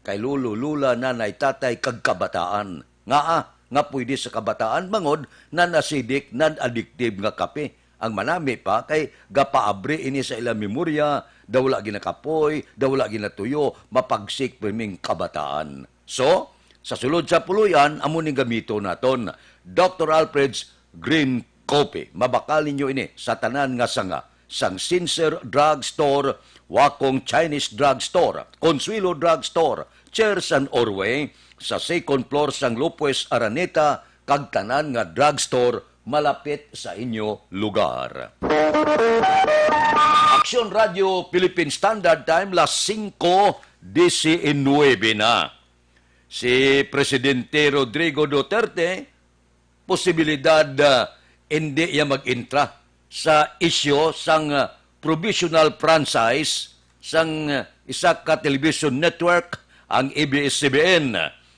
kay lolo, lola, nanay, tatay, kag kabataan. Ngaa nga pwede sa kabataan? Bangod non-acidic, non-addictive nga kape. Ang manami pa kay gapaabri ini sa ila memorya, daw wala ginakapoy, daw wala ginatuyo, mapagsik pirming kabataan. So, sa sulod sa puloy-an, amo ning gamito naton, Doctor Alfred's Green Coffee. Mabakal ninyo ini sa tanan nga sanga, sang Sincere Drug Store, Wakong Chinese Drug Store, Consuelo Drug Store, Cheers and Orway, sa second floor sang Lopez Araneta, kag tanan nga drug store malapit sa inyo lugar. Aksyon Radio Philippine Standard Time, las singko diecinuebe na. Si Presidente Rodrigo Duterte, posibilidad, ah, hindi iya mag-intra sa isyu sang, ah, provisional franchise sang, ah, isa ka television network, ang A B S C B N.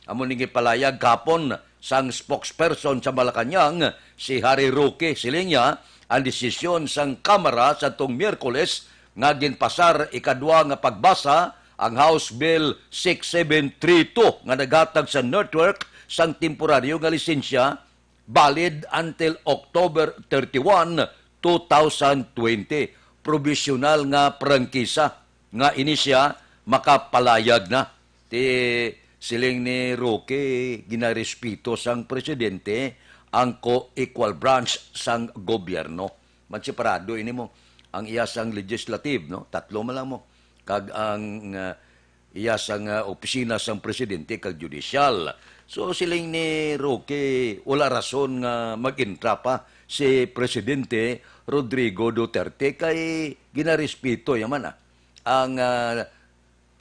Amo ning gipalayag kahapon sang spokesperson sa Malacañang, si Harry Roque. Siling niya, ang desisyon sang Kamara sa tong Miyerkules nga ginpasar ikadwa nga pagbasa ang House Bill six seven three two nga naghatag sa network sang temporaryo nga lisensya valid until October thirty-one, two thousand twenty. Provisional nga prangkisa nga ini siya makapalayag na. Ti siling ni Roque, ginarespito sang presidente ang co-equal branch sang gobyerno. Man separado ini mo, ang iya sang legislative, no? Tatlo man lang mo. Kag ang, ah, iya sang, ah, opisina sang presidente kag judicial. So, siling ni Roque, wala rason nga mag-intra pa si Presidente Rodrigo Duterte kay ginarespito ya man, ah, ang, ah,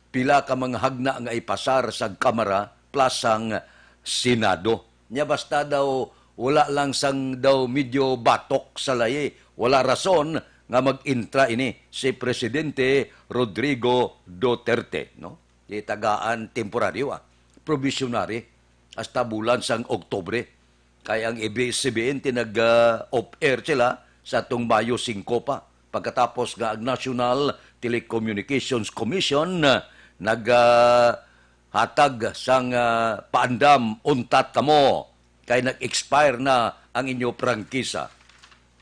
pila ka mga hagna nga ipasar sa Kamara plus sang Senado. Nya basta daw wala lang sang daw medyo batok sa layi, wala rason nga mag-intra ini si Presidente Rodrigo Duterte, no? Di tagaan temporaryo, ah, probationary hasta bulan sang Oktubre. Kay ang A B S C B N ti nag, ah, off-air sila sa atong Mayo singko pa, pagkatapos nga ang National Telecommunications Commission, ah, nag, ah, hatag sang, ah, paandam, untat kamo kay nag-expire na ang inyo prangkisa.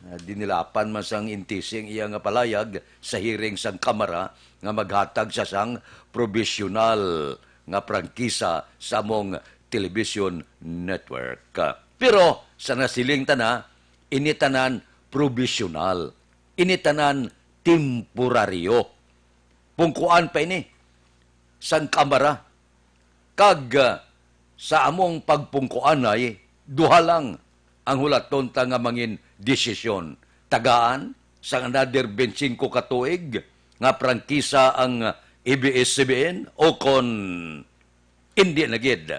Ah, dinilapan man sang N T C ang iya nga palayag sa hearing sang Kamara nga maghatag sa sang provisional nga prangkisa sa among television network. Pero sa nasiling ta na, ini tanan provisional, ini tanan temporaryo. Pungkuan pa ini sang Kamara, kag, ah, sa among pagpungkuanay, duha lang ang hulaton ta nga mangin desisyon. Tagaan sang another twenty-five ka tuig nga prangkisa ang A B S C B N, o kon indi na gid,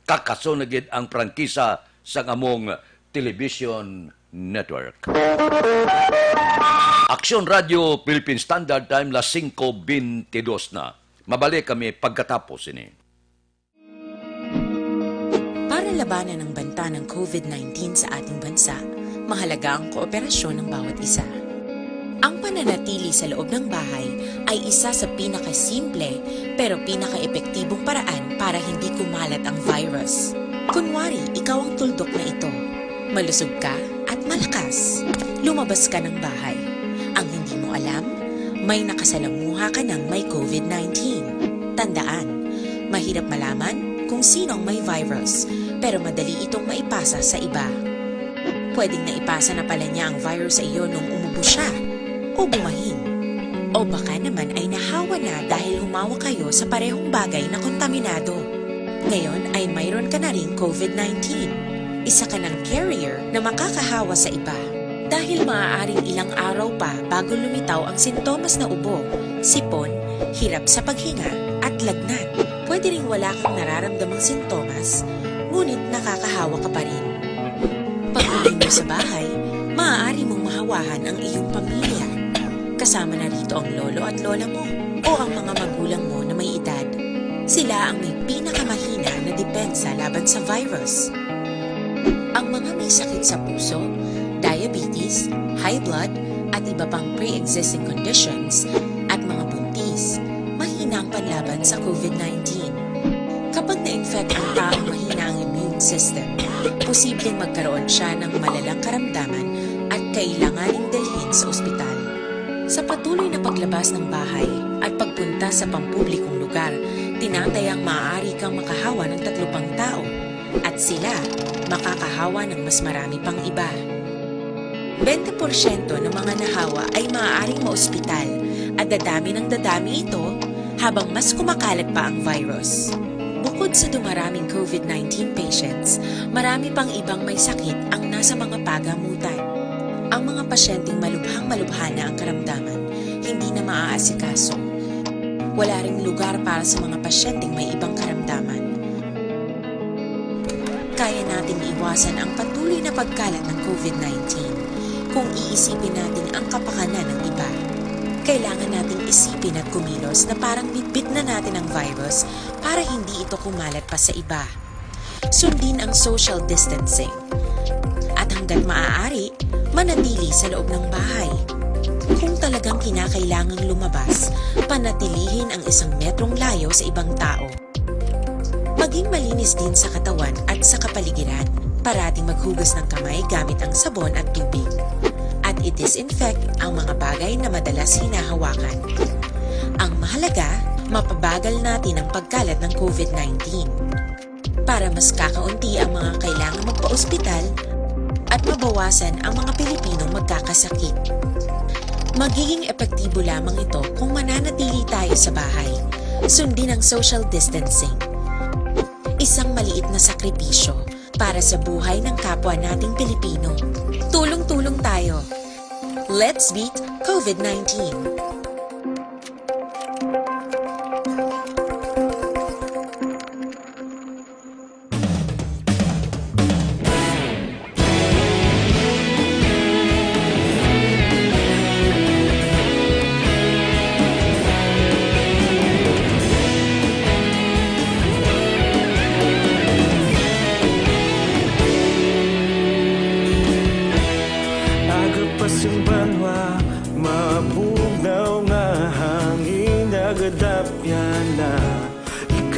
kakaso na gid ang prangkisa sang among television network. Aksyon Radio Philippine Standard Time, las singko bentidus na. Mabalik kami pagkatapos ini. Para labanan ang banta ng COVID nineteen sa ating bansa, mahalaga ang kooperasyon ng bawat isa. Ang pananatili sa loob ng bahay ay isa sa pinakasimple pero pinakaepektibong paraan para hindi kumalat ang virus. Kunwari, ikaw ang tuldok na ito. Malusog ka at malakas. Lumabas ka ng bahay. Ang hindi mo alam, may nakasalamuha ka ng may COVID nineteen. Tandaan, mahirap malaman kung sino ang may virus, pero madali itong maipasa sa iba. Pwedeng naipasa na pala niya ang virus sa iyo nung umubo siya o bumahin. O baka naman ay nahawa na dahil humawak kayo sa parehong bagay na kontaminado. Ngayon ay mayroon ka na ring COVID nineteen. Isa ka ng carrier na makakahawa sa iba. Dahil maaaring ilang araw pa bago lumitaw ang sintomas na ubo, sipon, hirap sa paghinga, at lagnat. Pwede ring wala kang nararamdamang sintomas, ngunit nakakahawa ka pa rin. Pag-uwi mo sa bahay, maaari mong mahawahan ang iyong pamilya. Kasama na rito ang lolo at lola mo o ang mga magulang mo na may edad. Sila ang may pinakamahina na depensa laban sa virus. Ang mga may sakit sa puso, diabetes, high blood, at iba pang pre-existing conditions, at mga buntis, mahina ang panlaban sa COVID nineteen. Kapag na-infect ang taong mahina ang immune system, posibleng magkaroon siya ng malalang karamdaman at kailanganing dalhin sa ospital. Sa patuloy na paglabas ng bahay at pagpunta sa pampublikong lugar, tinatayang maaari kang makahawa ng tatlo pang tao, at sila makakahawa ng mas marami pang iba. Twenty porsyento ng mga nahawa ay maaaring maospital, at dadami ng dadami ito habang mas kumakalat pa ang virus. Bukod sa dumaraming COVID nineteen patients, marami pang ibang may sakit ang nasa mga pagamutan. Ang mga pasyenteng malubhang malubha na ang karamdaman, hindi na maaasikaso. Wala ring lugar para sa mga pasyenteng may ibang karamdaman. Kaya nating iwasan ang patuloy na pagkalat ng COVID nineteen kung iisipin natin ang kapakanan ng iba. Kailangan nating isipin at kumilos na parang bitbit na natin ang virus para hindi ito kumalat pa sa iba. Sundin ang social distancing. At hanggat maaari, manatili sa loob ng bahay. Kung talagang kinakailangang lumabas, panatilihin ang isang metrong layo sa ibang tao. Maging malinis din sa katawan at sa kapaligiran. Parating maghugas ng kamay gamit ang sabon at tubig. At i-disinfect ang mga bagay na madalas hinahawakan. Ang mahalaga, mapabagal natin ang pagkalat ng COVID nineteen. Para mas kakaunti ang mga kailangang magpa-ospital at mabawasan ang mga Pilipinong magkakasakit. Magiging epektibo lamang ito kung mananatili tayo sa bahay. Sundin ang social distancing. Isang maliit na sakripisyo para sa buhay ng kapwa nating Pilipino. Tulong-tulong tayo. Let's beat COVID nineteen.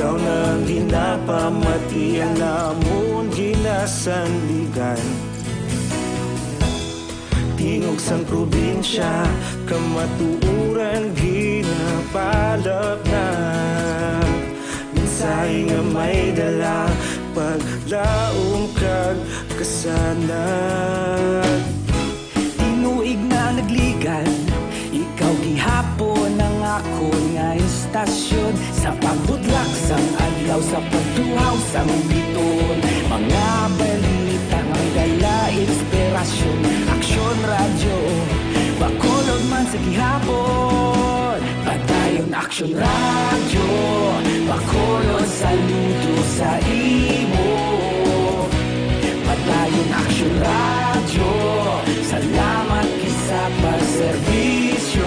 Ikaw na ang ginapamati, ang amon ginasandigan. Tingog sang probinsya, kamatuoran ginapalapnag. Mensahe nga may dala, paglaom kag kasanag. Tinuig na nagligan, ikaw gihapon ang akon nga istasyon. Sa pagbutlak sang adlaw, sa pagtuhaw sang bituon, mga balita nga may dala inspirasyon. Aksyon Radyo, Bacolod man sa gihapon. Padayon Aksyon Radyo, Bacolod, saludo sa imo. Padayon Aksyon Radyo, salamat gid sa pagserbisyo.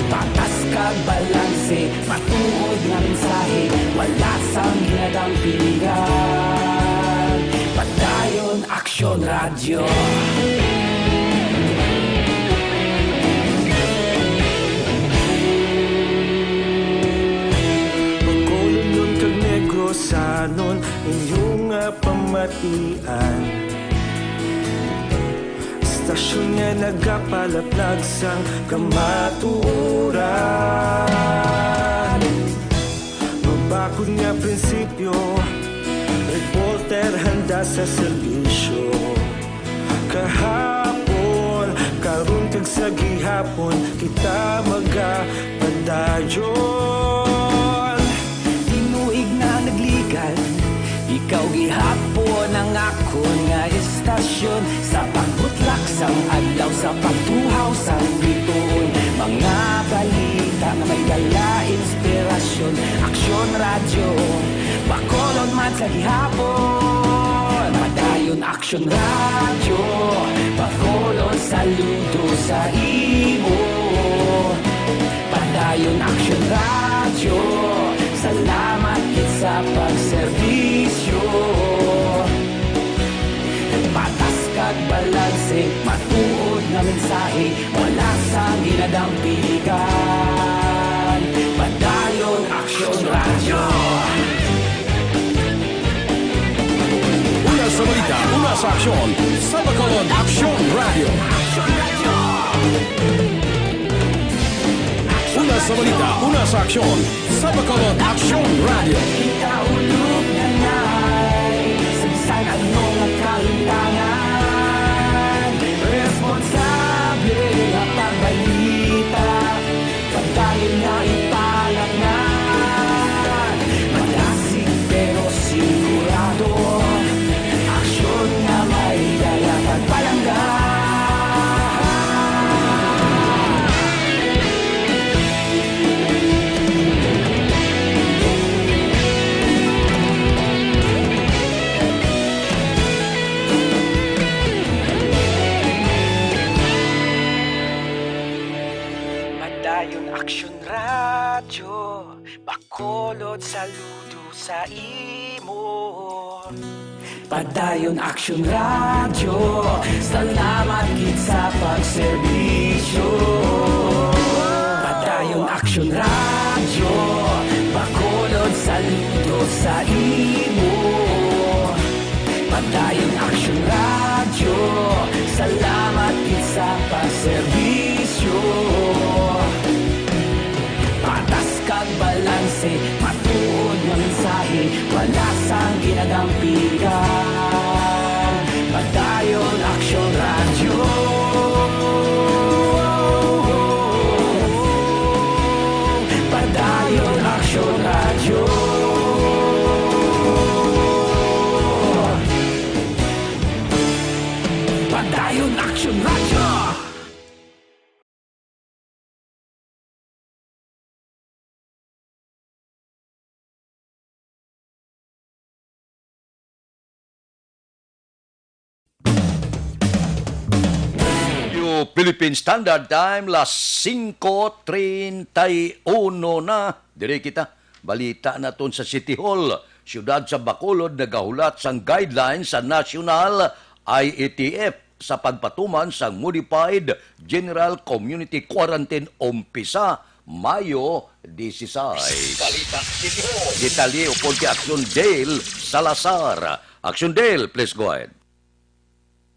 Patas kag balanse, matuod nga mensahe, wala sang ginadampigan. Padayon Aksyon Radyo. Bacolodnon kag Negrosanon, inyo nga pamatian. Istasyon nga nagapalaplag sang kamatuoran. Mabakod nga prinsipyo, reporter handa sa serbisyo. Kahapon, karon kag sa gihapon, kita magapadayon. Tinuig na nagligan, ikaw gihapon ang akon nga istasyon. Sa pagbutlak sang adlaw, sa pagtuhaw sang bituon, mga balita nga may dala inspirasyon. Aksyon Radyo, Bacolod man sa gihapon. Padayon Aksyon Radyo, Bacolod, saludo sa imo. Padayon Aksyon Radyo, salamat gid sa pagserbisyo. Patas kag balanse, matuod nga mensahe, wala sang ginadampigan. Padayon Aksyon Radyo. Una sa balita, una sa aksyon, sa Bacolod Aksyon Radyo. Una sa balita, una sa aksyon, sa Bacolod Aksyon Radyo. Kita ulog na nay, sa bisan ano nga kalimtangan, responsable nga pagbalita, padayon nga ipalapngan. Madasig pero sigurado, aksyon nga may dala kag palangga. Padayon Aksyon Radyo, Bacolod, saludo sa imo. Padayon Aksyon Radyo, salamat gid sa pagserbisyo. Padayon Aksyon Radyo, Bacolod, saludo sa imo. Padayon Aksyon Radyo, salamat gid sa pagserbisyo. Patas kag balanse, matuod nga mensahe, wala sang ginadampigan. Padayon Aksyon Radyo. Padayon Aksyon Radyo. Padayon Aksyon Radyo. Philippine Standard Time, las singko treinta y uno na. Diri kita, balita naton sa City Hall. Siyudad sa Bacolod nagahulat sang guidelines sa National I E T F sa pagpatuman sang Modified General Community Quarantine, umpisa Mayo dieciséis. Balita City Hall. Detalye upod kay Action Dale Salazar. Action Dale, please go ahead.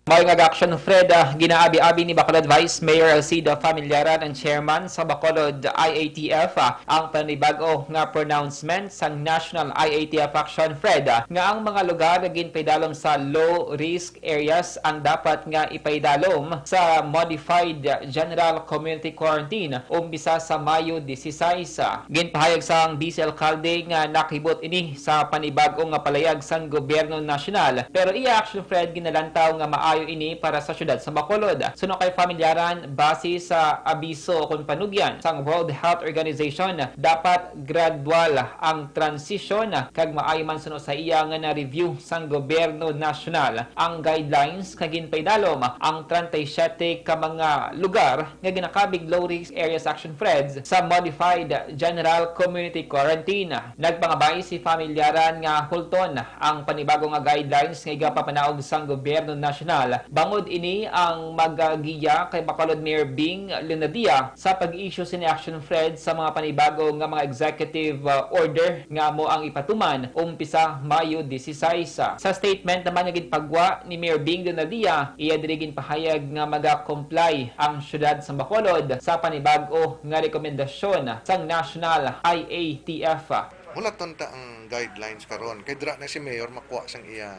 May nga Action Fred, ah, ginaabi-abi ni Bacolod Vice Mayor Alcida Familiaran, ang chairman sa Bacolod I A T F, ah, ang panibag-o nga pronouncement sang National I A T F Action Fred, ah, nga ang mga lugar nga ginpaidalom sa low risk areas ang dapat nga ipaidalom sa modified general community quarantine umpisa sa Mayo dieciséis. Ginpahayag sang vice alkalde nga nakahibot ini sa panibag-o nga palayag sang gobyerno nasyonal, pero iya Action Fred ginalantaw nga maayo ini para sa siyudad sa Bacolod. Suno kay Familiaran, base sa abiso kon panugyan sang World Health Organization, dapat gradual ang transisyon kag maayo man suno sa iya nga na-review sang gobyerno nasyonal ang guidelines nga ginpaidalom ang treinta y siete ka mga lugar nga ginakabig low risk areas Action Freds sa modified general community quarantine. Nagpangabay si Familiaran nga hulton ang panibago nga guidelines nga igapapanaog sang gobyerno nasyonal. Bangod ini ang magagiya kay Bacolod Mayor Bing Leonadia sa pag-issue sini Action Fred sa mga panibago nga mga executive, uh, order nga amo ang ipatuman umpisa Mayo dieciséis. Sa statement naman nga ginpagwa ni Mayor Bing Leonadia, iya diri ginpahayag nga maga-comply ang siyudad sa Bacolod sa panibag-o nga rekomendasyon sang National I A T F. Hulaton ta ang guidelines karon, kay dira na si Mayor makuha sang iya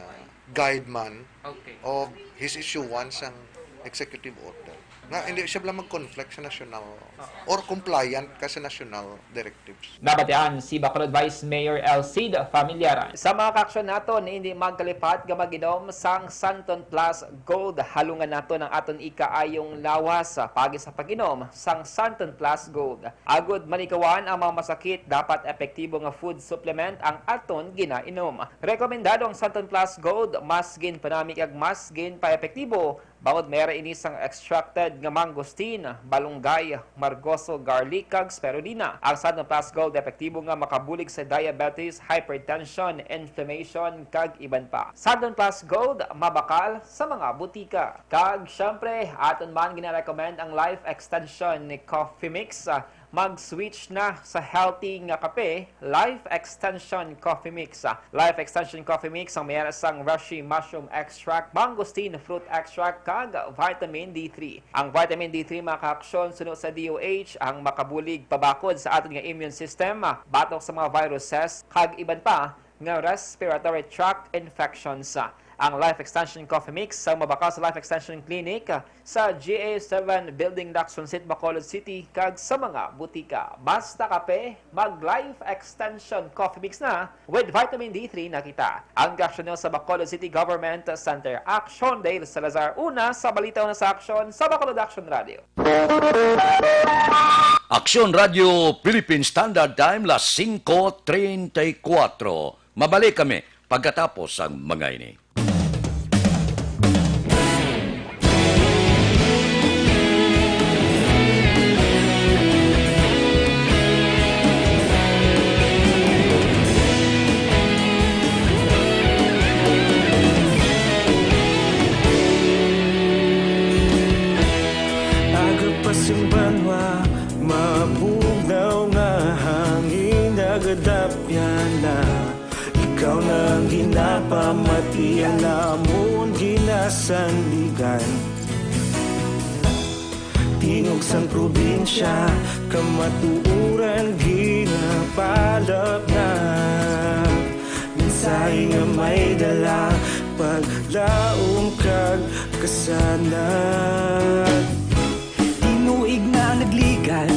guide man Okay. o his issuance sang executive order. Nga hindi siya bala mag-conflict sa national or compliant ka sa national directives. Nabatian si Bacolod Vice Mayor Elcid Familiaran. Sa mga kaaksyon naton, hindi magkalipat nga mag-inom sang Santon Plus Gold. Halungan naton ang aton ikaayong lawas, ah, paagi sa pag-inom sang Santon Plus Gold. Agod malikawan ang mga masakit, dapat epektibo nga food supplement ang aton ginainom. Rekomendado ang Santon Plus Gold, mas ginpanami kag mas ginpaepektibo. Bangod may ara ini sang extracted nga mangosteen, balunggay, margoso, garlic, kag spirulina. Ang Santon Plus Gold epektibo nga makabulig sa diabetes, hypertension, inflammation, kag iban pa. Santon Plus Gold, mabakal sa mga butika. Kag, syempre, aton man gina-recommend ang Life Extension ni Coffee Mix. Mag-switch na sa healthy nga kape, Life Extension Coffee Mix. Life Extension Coffee Mix ang may ara sang reishi mushroom extract, mangosteen fruit extract, kag vitamin D three. Ang vitamin D three, mga kaaksyon, suno sa D O H, ang makabulig pabakod sa aton nga immune system, batok sa mga viruses, kag iban pa nga respiratory tract infections. Ang Life Extension Coffee Mix ang mabakal sa Life Extension Clinic, sa G A seven Building, Lacson Street, Bacolod City, kag sa mga butika. Basta kape, mag Life Extension Coffee Mix na, with vitamin D three na kita. Ang kaaksyon sa Bacolod City Government Center. Action Dale Salazar, una sa balita, una sa aksyon, sa Bacolod Action Radio. Aksyon Radio Philippine Standard Time, las singko treinta y cuatro. Mabalik kami pagkatapos sang mga ini. Aga pa sing banwa, mabugnaw nga hangin, nagadapyan na. Ikaw na ang ginapamati, ang amon ginasandigan. Tingog sang probinsya, kamatuoran ginapalapnag. Mensahe nga may dala, paglaom kag kasanag. Tinuig na nagligan,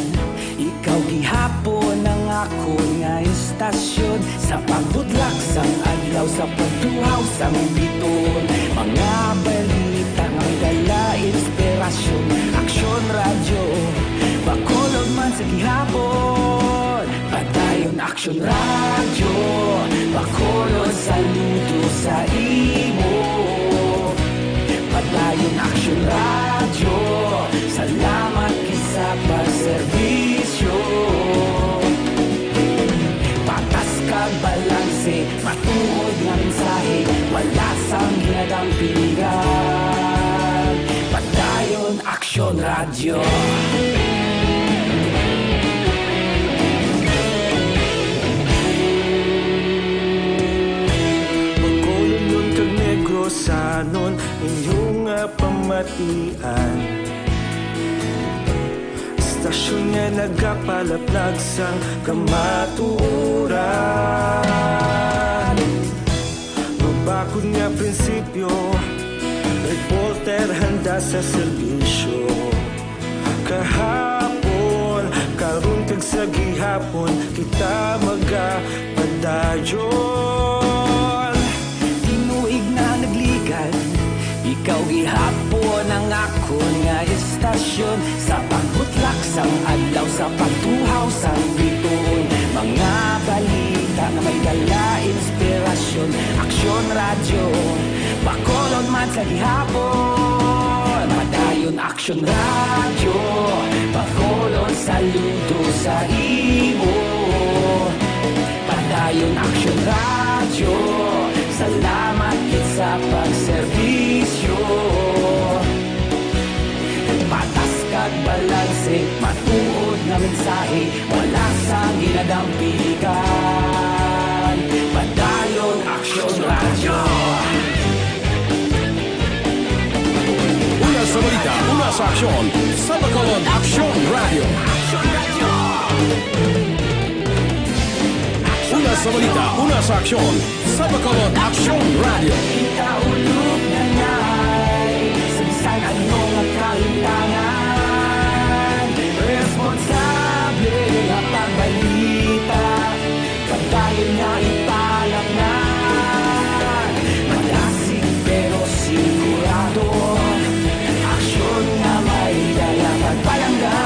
ikaw gihapon ang akon nga istasyon. Sa pagbudlak sang adlaw, sa pagtuhaw sang biton, mga balita nga may dala inspirasyon. Aksyon Radyo, Bacolod man sa gihapon. Padayon Aksyon Radyo, Bacolod, saludo sa imo. Padayon Aksyon Radyo, salamat gid sa pagserbisyo. Patas kag balanse, matuod nga mensahe, wala sang ginadampingan. Padayon Aksyon Radyo. Aksyon nga nagapalaplag sang kamatuoran. Mabakod nga prinsipyo, reporter handa sa serbisyo. Kahapon, karon kag sa gihapon, kita magapadayon. Tinuig na nagligad, ikaw gihapon ang akon nga istasyon. Sa pagbutlak sang adlaw, sa pagtuhaw sang bituon, mga balita nga may dala inspirasyon. Aksyon Radyo, Bacolod man sa gihapon. Padayon Aksyon Radyo, Bacolod, saludo sa imo. Padayon Aksyon Radyo, salamat gid sa pagserbisyo. Patas kag balanse, matuod nga mensahe, wala sang ginadampigan. Padayon Aksyon Radyo. Una sa balita, una sa aksyon, sa Bacolod Aksyon Radyo. Una sa balita, una sa aksyon, sa Bacolod Aksyon Radyo. Kita ulog na ngay, sa bisan ano nga kalimtangan, responsable nga pagbalita. Padayon nga ipalamnan, malasig pero sigurado. Aksyon nga may dala pagpalangga.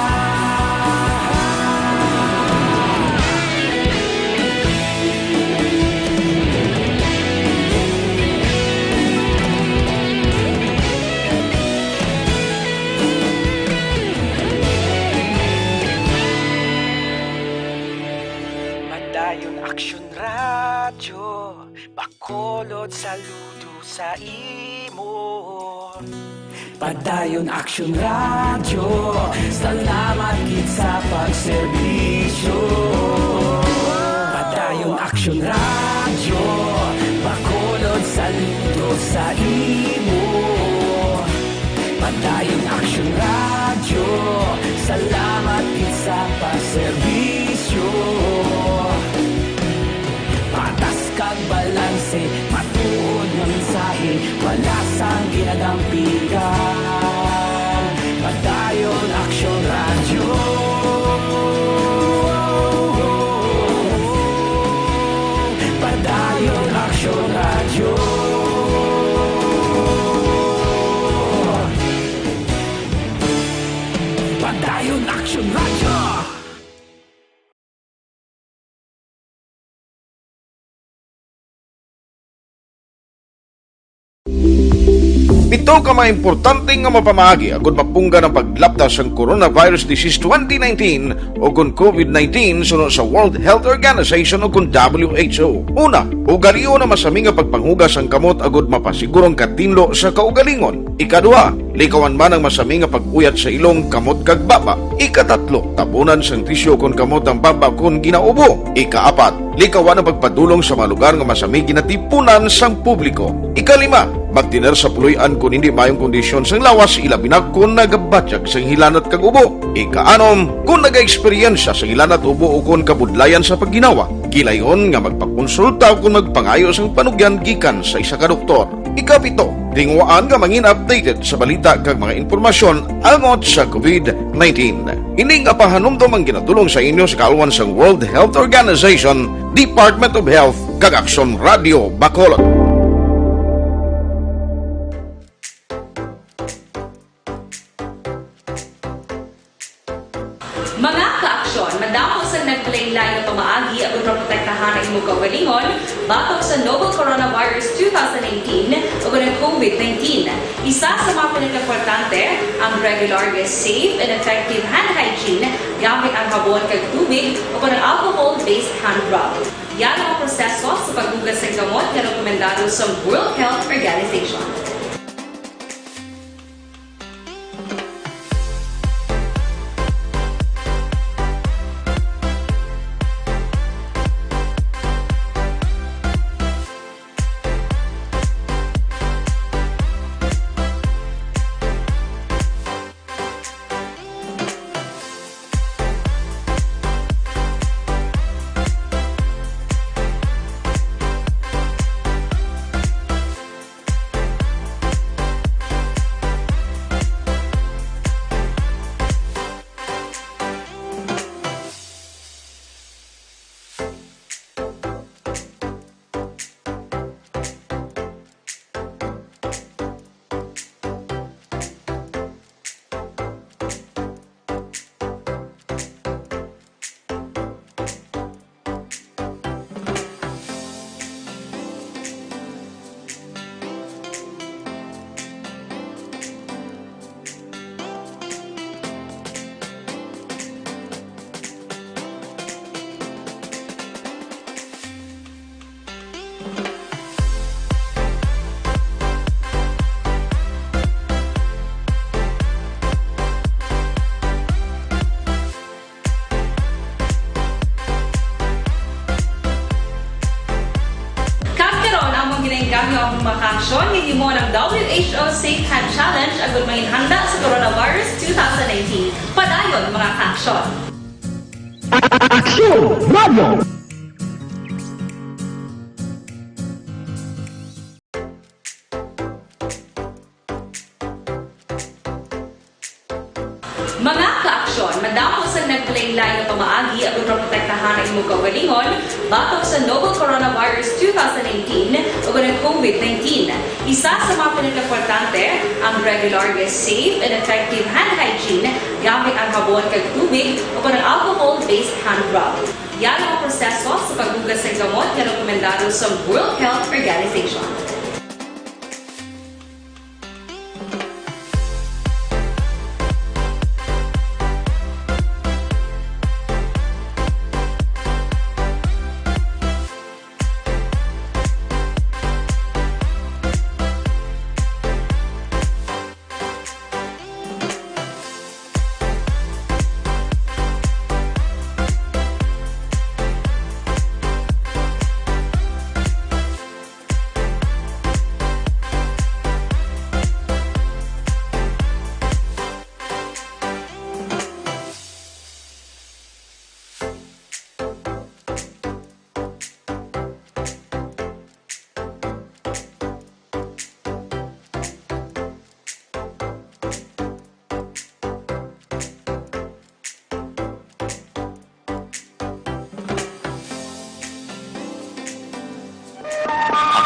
Padayon Aksyon Radyo, Bacolod, saludo sa imo. Padayon Aksyon Radyo, salamat gid sa pagserbisyo. Padayon Aksyon Radyo, Bacolod, saludo sa imo. Padayon Aksyon Radyo, salamat gid sa pagserbisyo. Patas kag balanse, matuod nga mensahe, wala sang ginadampigan. Padayon Aksyon Radyo. Padayon Aksyon Radyo. Padayon Aksyon Radyo. Pito ka mga importante nga mapamaagi agud mapunggan ang paglapda sang coronavirus disease twenty nineteen o kon COVID nineteen suno sa World Health Organization o kon W H O. Una, ugalion ang masami nga pagpanghugas sang kamot agud mapasiguro ang katinlo sa kaugalingon. Ikaduha, likawan man ang masami nga pag-uyat sa ilong, kamot, kag baba. Ikatatlo, tabunan sang tisyu kon kamot ang baba kon ginaubo. Ikaapat, likawan ang pagpadulong sa mga lugar nga masami ginatipunan sang publiko. Ikalima, magtener sa puloy-an kon hindi maayong kondisyon sang lawas, ilabi na kon nagabatyag sang hilanat kag ubo. Ikaanom, kon nagaeksperyensya sang hilanat, ubo, o kon kabudlayan sa pagginawa, gilayon nga magpakonsulta o kon magpangayo sang panugyan gikan sa isa ka doktor. Ikapito, tinguhaan nga mangin updated sa balita kag mga impormasyon angot sa COVID nineteen. Ini nga pahanumdom ang ginadul-ong sa inyo sa kaalwan sang World Health Organization, Department of Health, kag Aksyon Radio Bacolod. Mga ka-aksyon, madamo sang naglain-lain nga pamaagi aron maprotektahan ang imong kaugalingon batok sa novel coronavirus two thousand nineteen o kon ang COVID nineteen. Isa sa mga pinakaimportante ang regular nga safe and effective hand hygiene gamit ang habon kag tubig o kon ang alcohol-based hand rub. Yara ang proseso sa paghugas sang kamot nga rekomendado sa World Health Organization. Mga kaaksyon, ginhimo ang W H O Safe Hand Challenge agud manginhanda sa coronavirus two thousand nineteen. Padayon, mga kaaksyon. Aksyon Radio! Mga kaaksyon, madamo sang naglain-lain nga pamaagi agud maprotektahan ang imong kaugalingon batok sa novel coronavirus two thousand nineteen ug ang COVID nineteen. Isa sa mga pinakaimportante, ang regular nga safe and effective hand hygiene gamit ang habon kag tubig o ang alcohol-based hand rub. Yara ang proseso sa paghugas sang gamot nga rekomendado sa World Health Organization.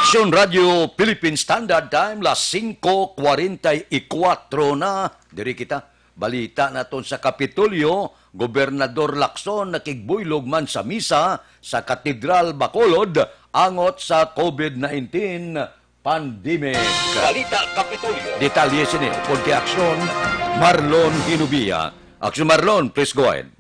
Aksyon Radio Philippine Standard Time, las singko kwarenta y kuwatro na. Diri kita. Balita naton sa Kapitolyo, Gobernador Lacson nakigbuylog man sa misa sa Katedral Bacolod angot sa COVID nineteen pandemic. Balita Kapitolyo. Detalye sini, upod kay Aksyon Marlon Hinubia. Aksyon Marlon, please go ahead.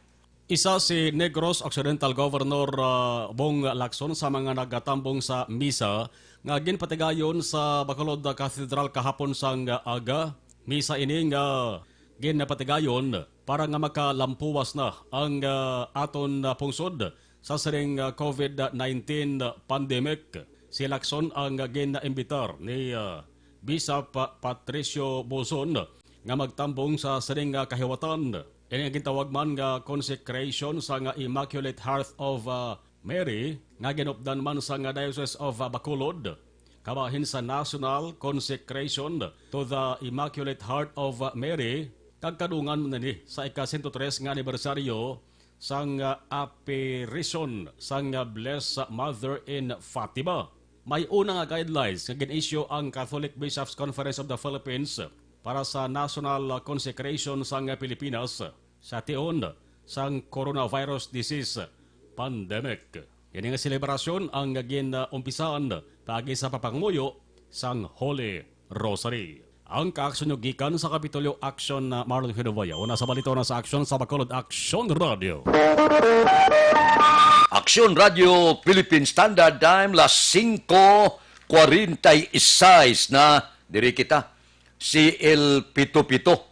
Isa si Negros Occidental Governor, ah, Bong Lacson sa mga nagatambong sa misa nga ginpatigayon sa Bacolod Cathedral kahapon sang aga. Misa ini nga ginpatigayon para nga makalampuwas na ang, ah, aton, ah, pungsod sa siring, ah, COVID nineteen pandemic. Si Lacson ang gin-imbitar ni, ah, Bishop Patricio Bozon nga magtambong sa sining nga kahiwatan. Ini ang gintawag man nga consecration sang Immaculate Heart of, ah, Mary nga ginupdan man sang Diocese of, ah, Bacolod, kabahin sa National Consecration to the Immaculate Heart of, ah, Mary, kag kadungan man ini sa ika-sento tres nga anibersaryo sang, ah, apparition sang, ah, Blessed Mother in Fatima. May una nga guidelines nga gin-issue ang Catholic Bishops' Conference of the Philippines para sa national, ah, consecration sang, ah, Pilipinas sa tion sang coronavirus disease pandemic. Ini nga selebrasyon ang gin-, ah, umpisan paagi sa pagpangamuyo sang Holy Rosary. Ang kaaksyon nyo gikan sa Kapitolyo, Aksyon, ah, Marlon Hinuboya. Una sa balita, una sa aksyon sa Bacolod, Aksyon Radio. Aksyon Radio, Philippine Standard Time, las singko kwarenta y seis na. Diri kita, C L pito pito.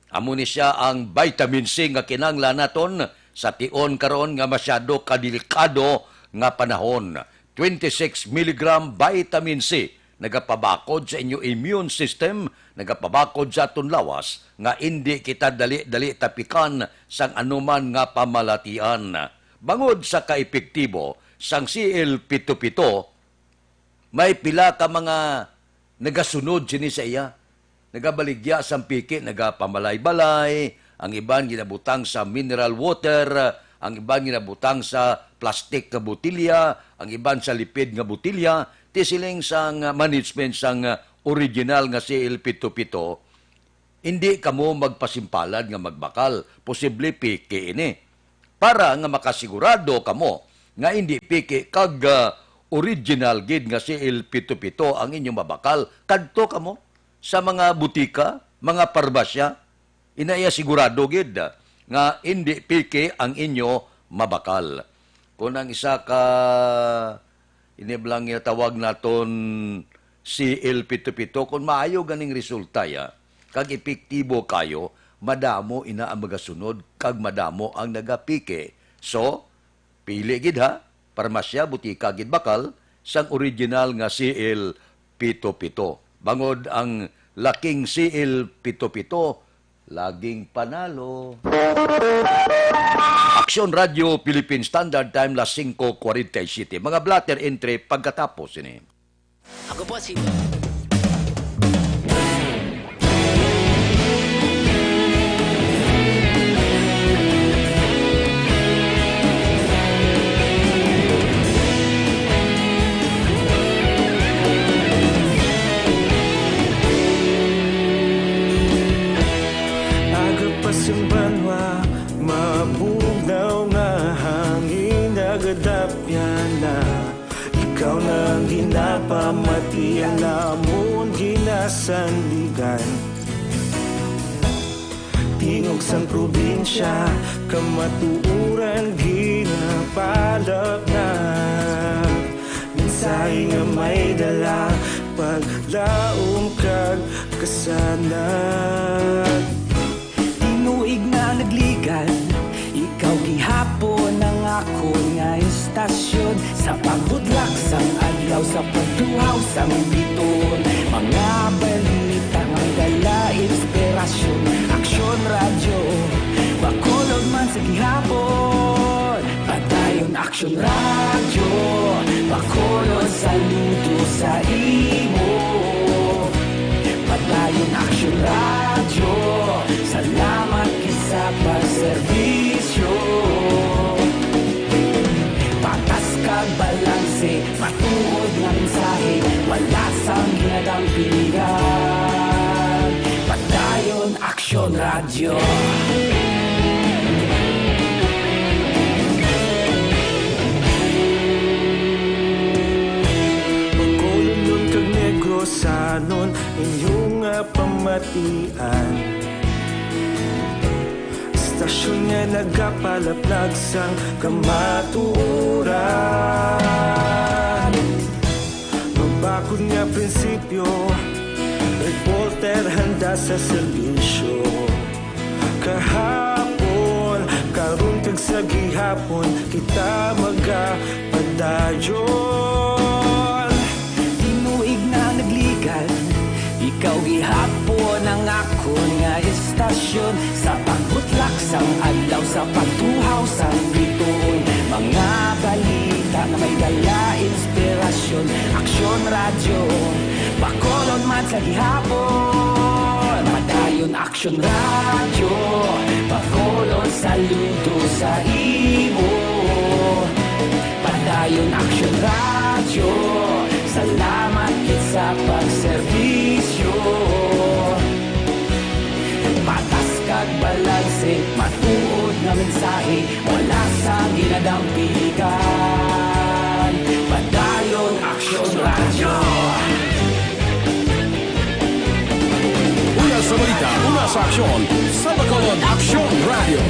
Amo ni sia ang vitamin C nga kinahanglan naton sa tion karon nga masyado ka delikado nga panahon. Twenty-six milligram vitamin C nagapabakod sa inyo immune system, nagapabakod sa aton lawas nga indi kita dali-dali tapikan sang anuman nga pamalatian. Bangod sa kaepektibo sang C L pito pito, may pila ka mga nagasunod sini sa iya. Nagabaligya sang piki, nagapamalay-balay, ang iban ginabutang sa mineral water, ang iban ginabutang sa plastic nga botilya, ang iban sa lipid nga botilya, ti siling sang management sang original nga C L pito pito, indi kamo magpasimpalad nga magbakal, posible piki ini. Para nga makasigurado kamo nga indi piki kag, ah, original gid nga C L pito pito ang inyo mabakal, kadto kamo sa mga butika, mga parmasya, ina iya sigurado gid, ah, nga indi piki ang inyo mabakal. Kung ang isa ka Ini bala nga tawag naton C L pito pito, kung maayo ganing resulta ya, kag epektibo kayo, madamo ina ang magasunod, kag madamo ang nagapiki. So, pili gid ha, parmasya, butika gid bakal, sang original nga C L pito pito. Bangod ang laking C L pito pito, laging panalo. Aksyon Radyo Philippine Standard Time, las singko kwarenta y siyete. Mga blotter entry pagkatapos ini. Ako po si Aga pa sing banwa, mabugnaw nga hangin nagadapyan na. Ikaw na ang ginapamati, ang amon ginasandigan. Tingog sang probinsya, kamatuoran ginapalapnag. Mensahe nga may dala, paglaom kag kasanag. Tinuig na nagligan, ikaw gihapon ang akon nga istasyon. Sa pagbutlak sang adlaw, sa pagtuhaw sang biton, mga balita nga may dala inspirasyon. Aksyon Radyo, Bacolod man sa gihapon. Padayon Aksyon Radyo, Bacolod, saludo sa imo. Padayon Aksyon Radyo, salamat gid sa pagserbisyo. Patas kag balanse, matuod nga mensahe, wala sang ginadampigan. Padayon Aksyon Radyo. Bacolodnon kag Negrosanon, inyo nga pamatian. Istasyon nga nagapalaplag sang kamatuoran. Mabakod nga prinsipyo, reporter handa sa serbisyo. Kahapon, karon kag sa gihapon, kita magapadayon. Tinuig na nagligan, ikaw gihapon ang akon nga istasyon. Sa pagbutlak sang adlaw, sa pagtuhaw sang bituon, mga balita nga may dala inspirasyon. Aksyon Radyo, Bacolod man sa gihapon. Padayon Aksyon Radyo, Bacolod, saludo sa imo. Padayon Aksyon Radyo, salamat gid sa pagserbisyo. Patas kag balanse, matuod nga mensahe, wala sang ginadampigan. Padayon Aksyon Radyo. Una sa balita, una sa aksyon, sa Bacolod Aksyon Radyo.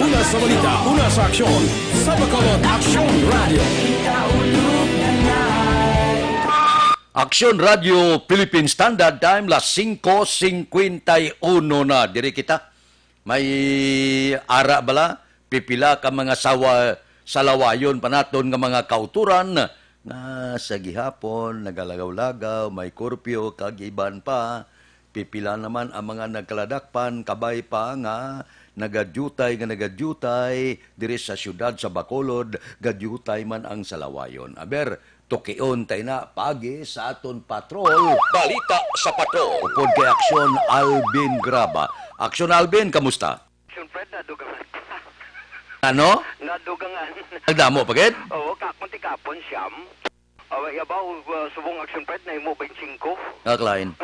Una sa balita, una sa aksyon, sa Bacolod Aksyon Radyo. Aksyon Radyo Philippine Standard Time, las singko singkwenta y uno na. Diri kita. May ara bala, pipila ka mga sawa-, salawayon pa naton nga mga kautoran nga sa gihapon nagalagaw-lagaw, may curfew, kag iban pa. Pipila naman ang mga nagkaladakpan, kabay pa nga nagadyutay nga nagadyutay diri sa siyudad sa Bacolod, gadyutay man ang salawayon. Aber, tukion ta ina paagi sa aton patrol. Balita sa patrol. Upod kay Aksyon Alvin Graba. Aksyon Alvin, kamusta? Aksyon Fred, nadugangan. Ano? Nadugangan. Nagdamo pa gid? Oo, ka-, kung tikapon, siyam. Awa, yabaw, uh, subong Aksyon Fred, nahimo twenty-five. Ah, Klein.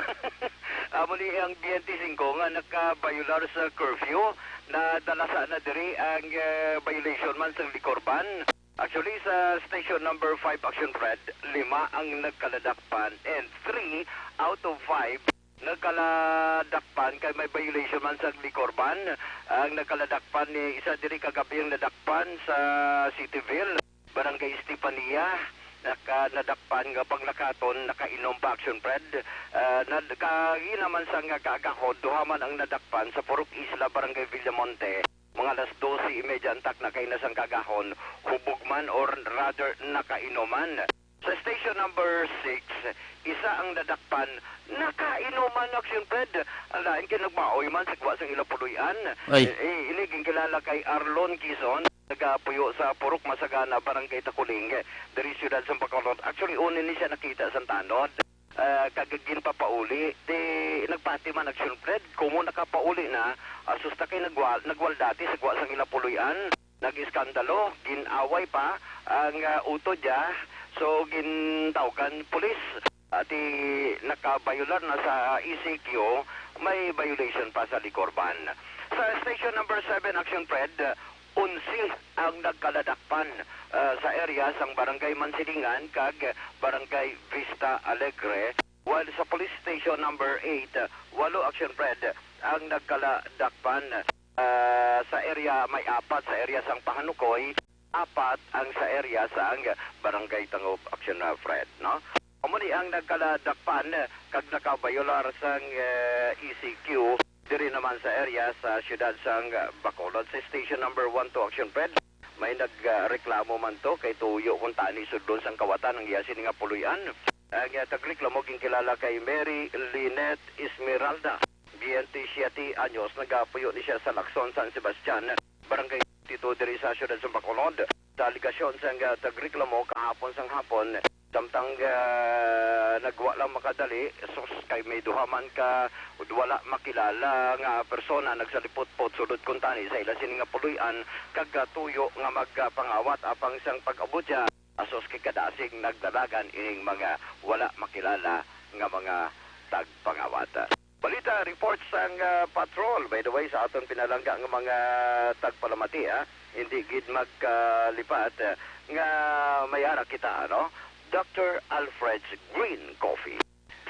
Amo ni ang twenty-five nga naka-violar sa curfew, nadala sa na diri ang, uh, violation man sa liquor ban. Actually, sa station number five, Aksyon Fred, lima ang nagkaladakpan and three out of five nagkaladakpan kay may violation man sa liquor ban. Ang nagkaladakpan ni isa diri kagabi ang nadakpan sa Cityville, Barangay Estefania. Naka-, nadakpan nga panglakaton, nakainom pa, Aksyon Fred. Ah, nad-, kahina man sa nga kaagahod, duha man ang nadakpan sa Purok Isla, Barangay Villamonte. Mga alas dose y media antak na kay na sang kagahon, hubog man or rather nakainuman. Sa station number six, isa ang nadakpan, nakainuman, Action Fred. Ang lain kay nagmaoy man sa gwa sang ila puloy-an. Ay. Eh, eh, ini ginkilala kay Arlon Quizon, nagapuyo sa Purok Masagana, Barangay Takuling, diri siyudad sa Bacolod. Actually, una ni siya nakita sa tanod. Ah, kag ginpapauli, ti nagpati man, Action Fred, kumo nakapauli na, asus ta kay nagwal-, nagwaldati sa gwa sang ila puloy-an. Nag-iskandalo, gin-away pa ang, ah, utod niya. So, gintawgan pulis. Ah, ti nakabayular na sa E C Q, may violation pa sa liquor ban. Sa station number seven, Action Fred, onse ang nagkaladakpan, ah, sa area sang Barangay Mansilingan kag Barangay Vista Alegre, while sa Police Station number eight, walo, Action Fred, ang nagkaladakpan, ah, sa area, may apat sa area sang Pahanukoy, apat ang sa area sang Barangay Tangob, Action, ah, Fred, no? Amo ni ang nagkaladakpan kag nakabayular sang, eh, E C Q diri naman sa area sa siyudad sang Bacolod. Sa station number one to, Action Fred, may nagreklamo man to kay tuyo kuntani sudlon sang kawatan ang iya sini nga puloy-an. Ang, eh, tagreklamo ginkilala kay Mary Lynette Esmeralda, biyente siyete anyos, nagapuyo ni siya sa Lacson, San Sebastian, Barangay twenty-two diri sa siyudad sa Bacolod. Sa alegasyon sang, ah, tagreklamo, kahapon sang hapon, samtang, ah, nagwa lang makadali, sus, kay may duha man ka wala makilala nga persona nagsaliputpot sulod kuntani sa ila sini nga puloy-an, kag, ah, tuyo nga magpangawat apang sang pag-abot niya, asus, kay kadasig nagdalagan ining mga wala makilala nga mga tagpangawat. Balita, report sang, ah, patrol. By the way, sa aton pinalangga nga mga tagpalamati, ha, hindi gid magkalipat, ah, nga may ara kita, ano? Doctor Alfred's Green Coffee,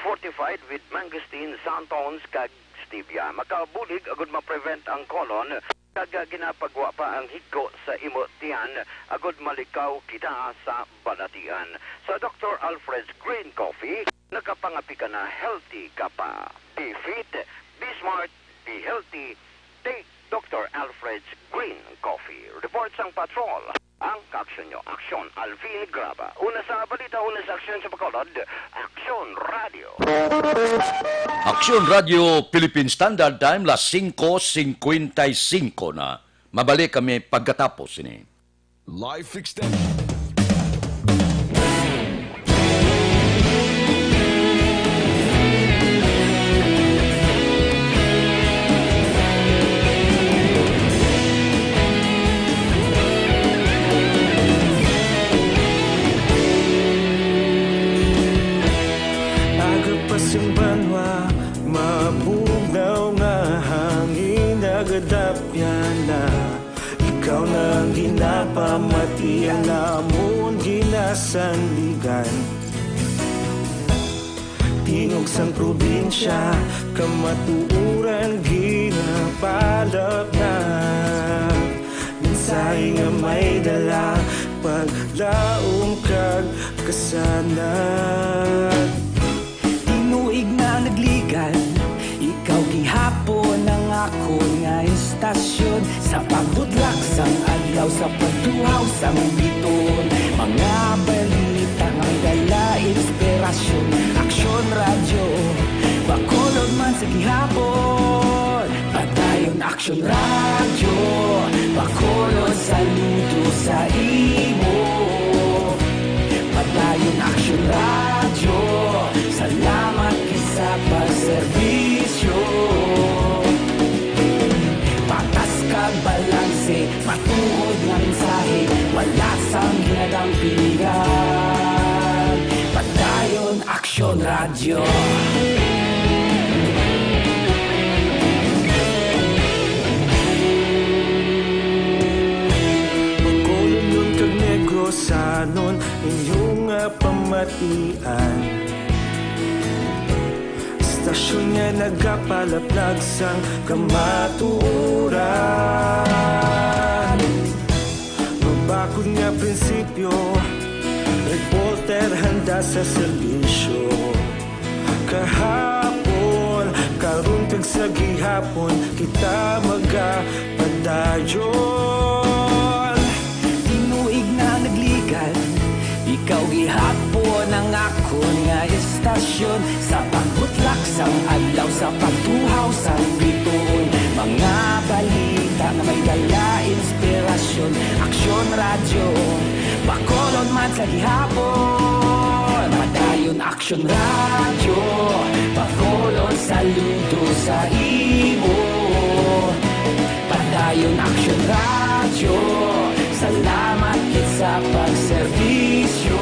fortified with mangosteen, xanthones, kag stevia. Makabulig agud ma-prevent ang colon, kag ginapagwa pa ang higko sa imo tiyan, agud malikaw kita sa balatian. Sa Doctor Alfred's Green Coffee, nakapangapi ka na, healthy ka pa. Be fit, be smart, be healthy. Take Doctor Alfred's Green Coffee. Report sang patrol. Ang kaaksyon nyo, Aksyon Alvin Graba. Una sa balita, una sa aksyon sa Bacolod, Aksyon Radio. Aksyon Radio, Philippine Standard Time, las singko singkwenta y singko na. Mabalik kami pagkatapos sini. Life Extension. Aga pa sing banwa, mabugnaw nga hangin, nagadapyan na. Ikaw na ang ginapamati, ang amon ginasandigan. Tingog sang probinsya, kamatuoran ginapalapnag. Mensahe nga may dala, paglaom kag kasanag. Tinuig na nagligan, ikaw gihapon ang akon nga istasyon. Sa pagbutlak sang adlaw, sa pagtuhaw sang biton, mga balita nga dala inspirasyon. Aksyon Radyo, Bacolod man sa gihapon. Padayon Aksyon Radyo, Bacolod, saludo sa imo. Padayon Aksyon Radyo, salamat kay sa pagserbisyo. Patas kag balanse, matuod nga mensahe, wala sang ginadampingan. Padayon Aksyon Radyo. Bacolodnon kag Negrosanon, inyo nga pamatian. Istasyon nga nagapalaplag sang kamatuoran. Mabakod nga prinsipyo, reporter handa sa serbisyo. Kahapon, karon kag sa gihapon, kita maga-, Radyo, tinuig na nagligan. Ikaw gihapon ang akon nga estasyon. Sa pagbutlak sang adlaw, sa pagtuhaw sang bituon, mga balita nga may dala inspirasyon. Aksyon Radyo, Bacolod man sa gihapon. Padayon Aksyon Radyo, Bacolod, saludo sa imo. Padayon Aksyon Radyo, salamat gid sa pagserbisyo.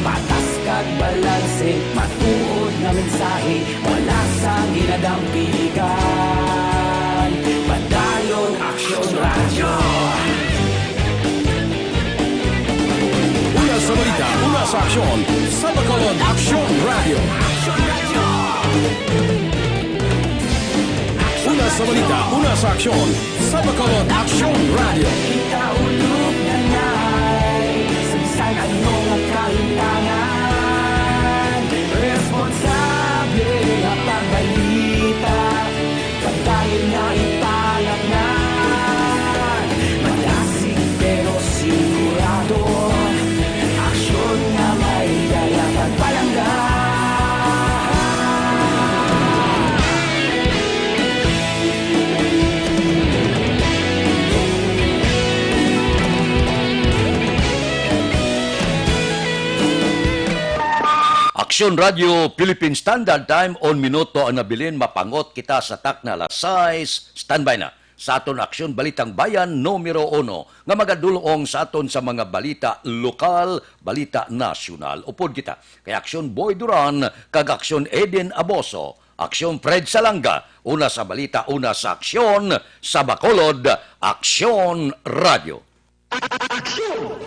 Patas kag balanse, matuod nga mensahe, wala sang ginadampigan. Padayon Aksyon Radyo. Una sa balita, una sa aksyon, sa Bacolod Aksyon Radyo. Una sa balita, una sa aksyon, sa Bacolod Aksyon Radyo. Ikaulog na ngay, sa bisan ano nga kahitangan, responsable nga pagbalita, pagdayon nga ipalatnan, malasig pero sigurado, aksyon nga may dala pagpalangga. Aksyon Radyo Philippine Standard Time, on minuto ang nabilin, mapangot kita sa takna alas sais. Standby na sa aton Aksyon Balitang Bayan numero uno, nga magadul-ong sa aton sa mga balita lokal, balita nasyonal. Upod kita kay Aksyon Boy Duran kag Aksyon Eden Aboso, Aksyon Fred Salanga, una sa balita, una sa aksyon, sa Bacolod, Aksyon Radyo. Aksyon!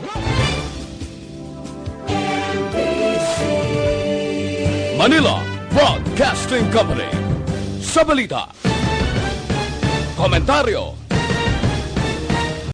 Manila Broadcasting Company. Sa balita, komentaryo,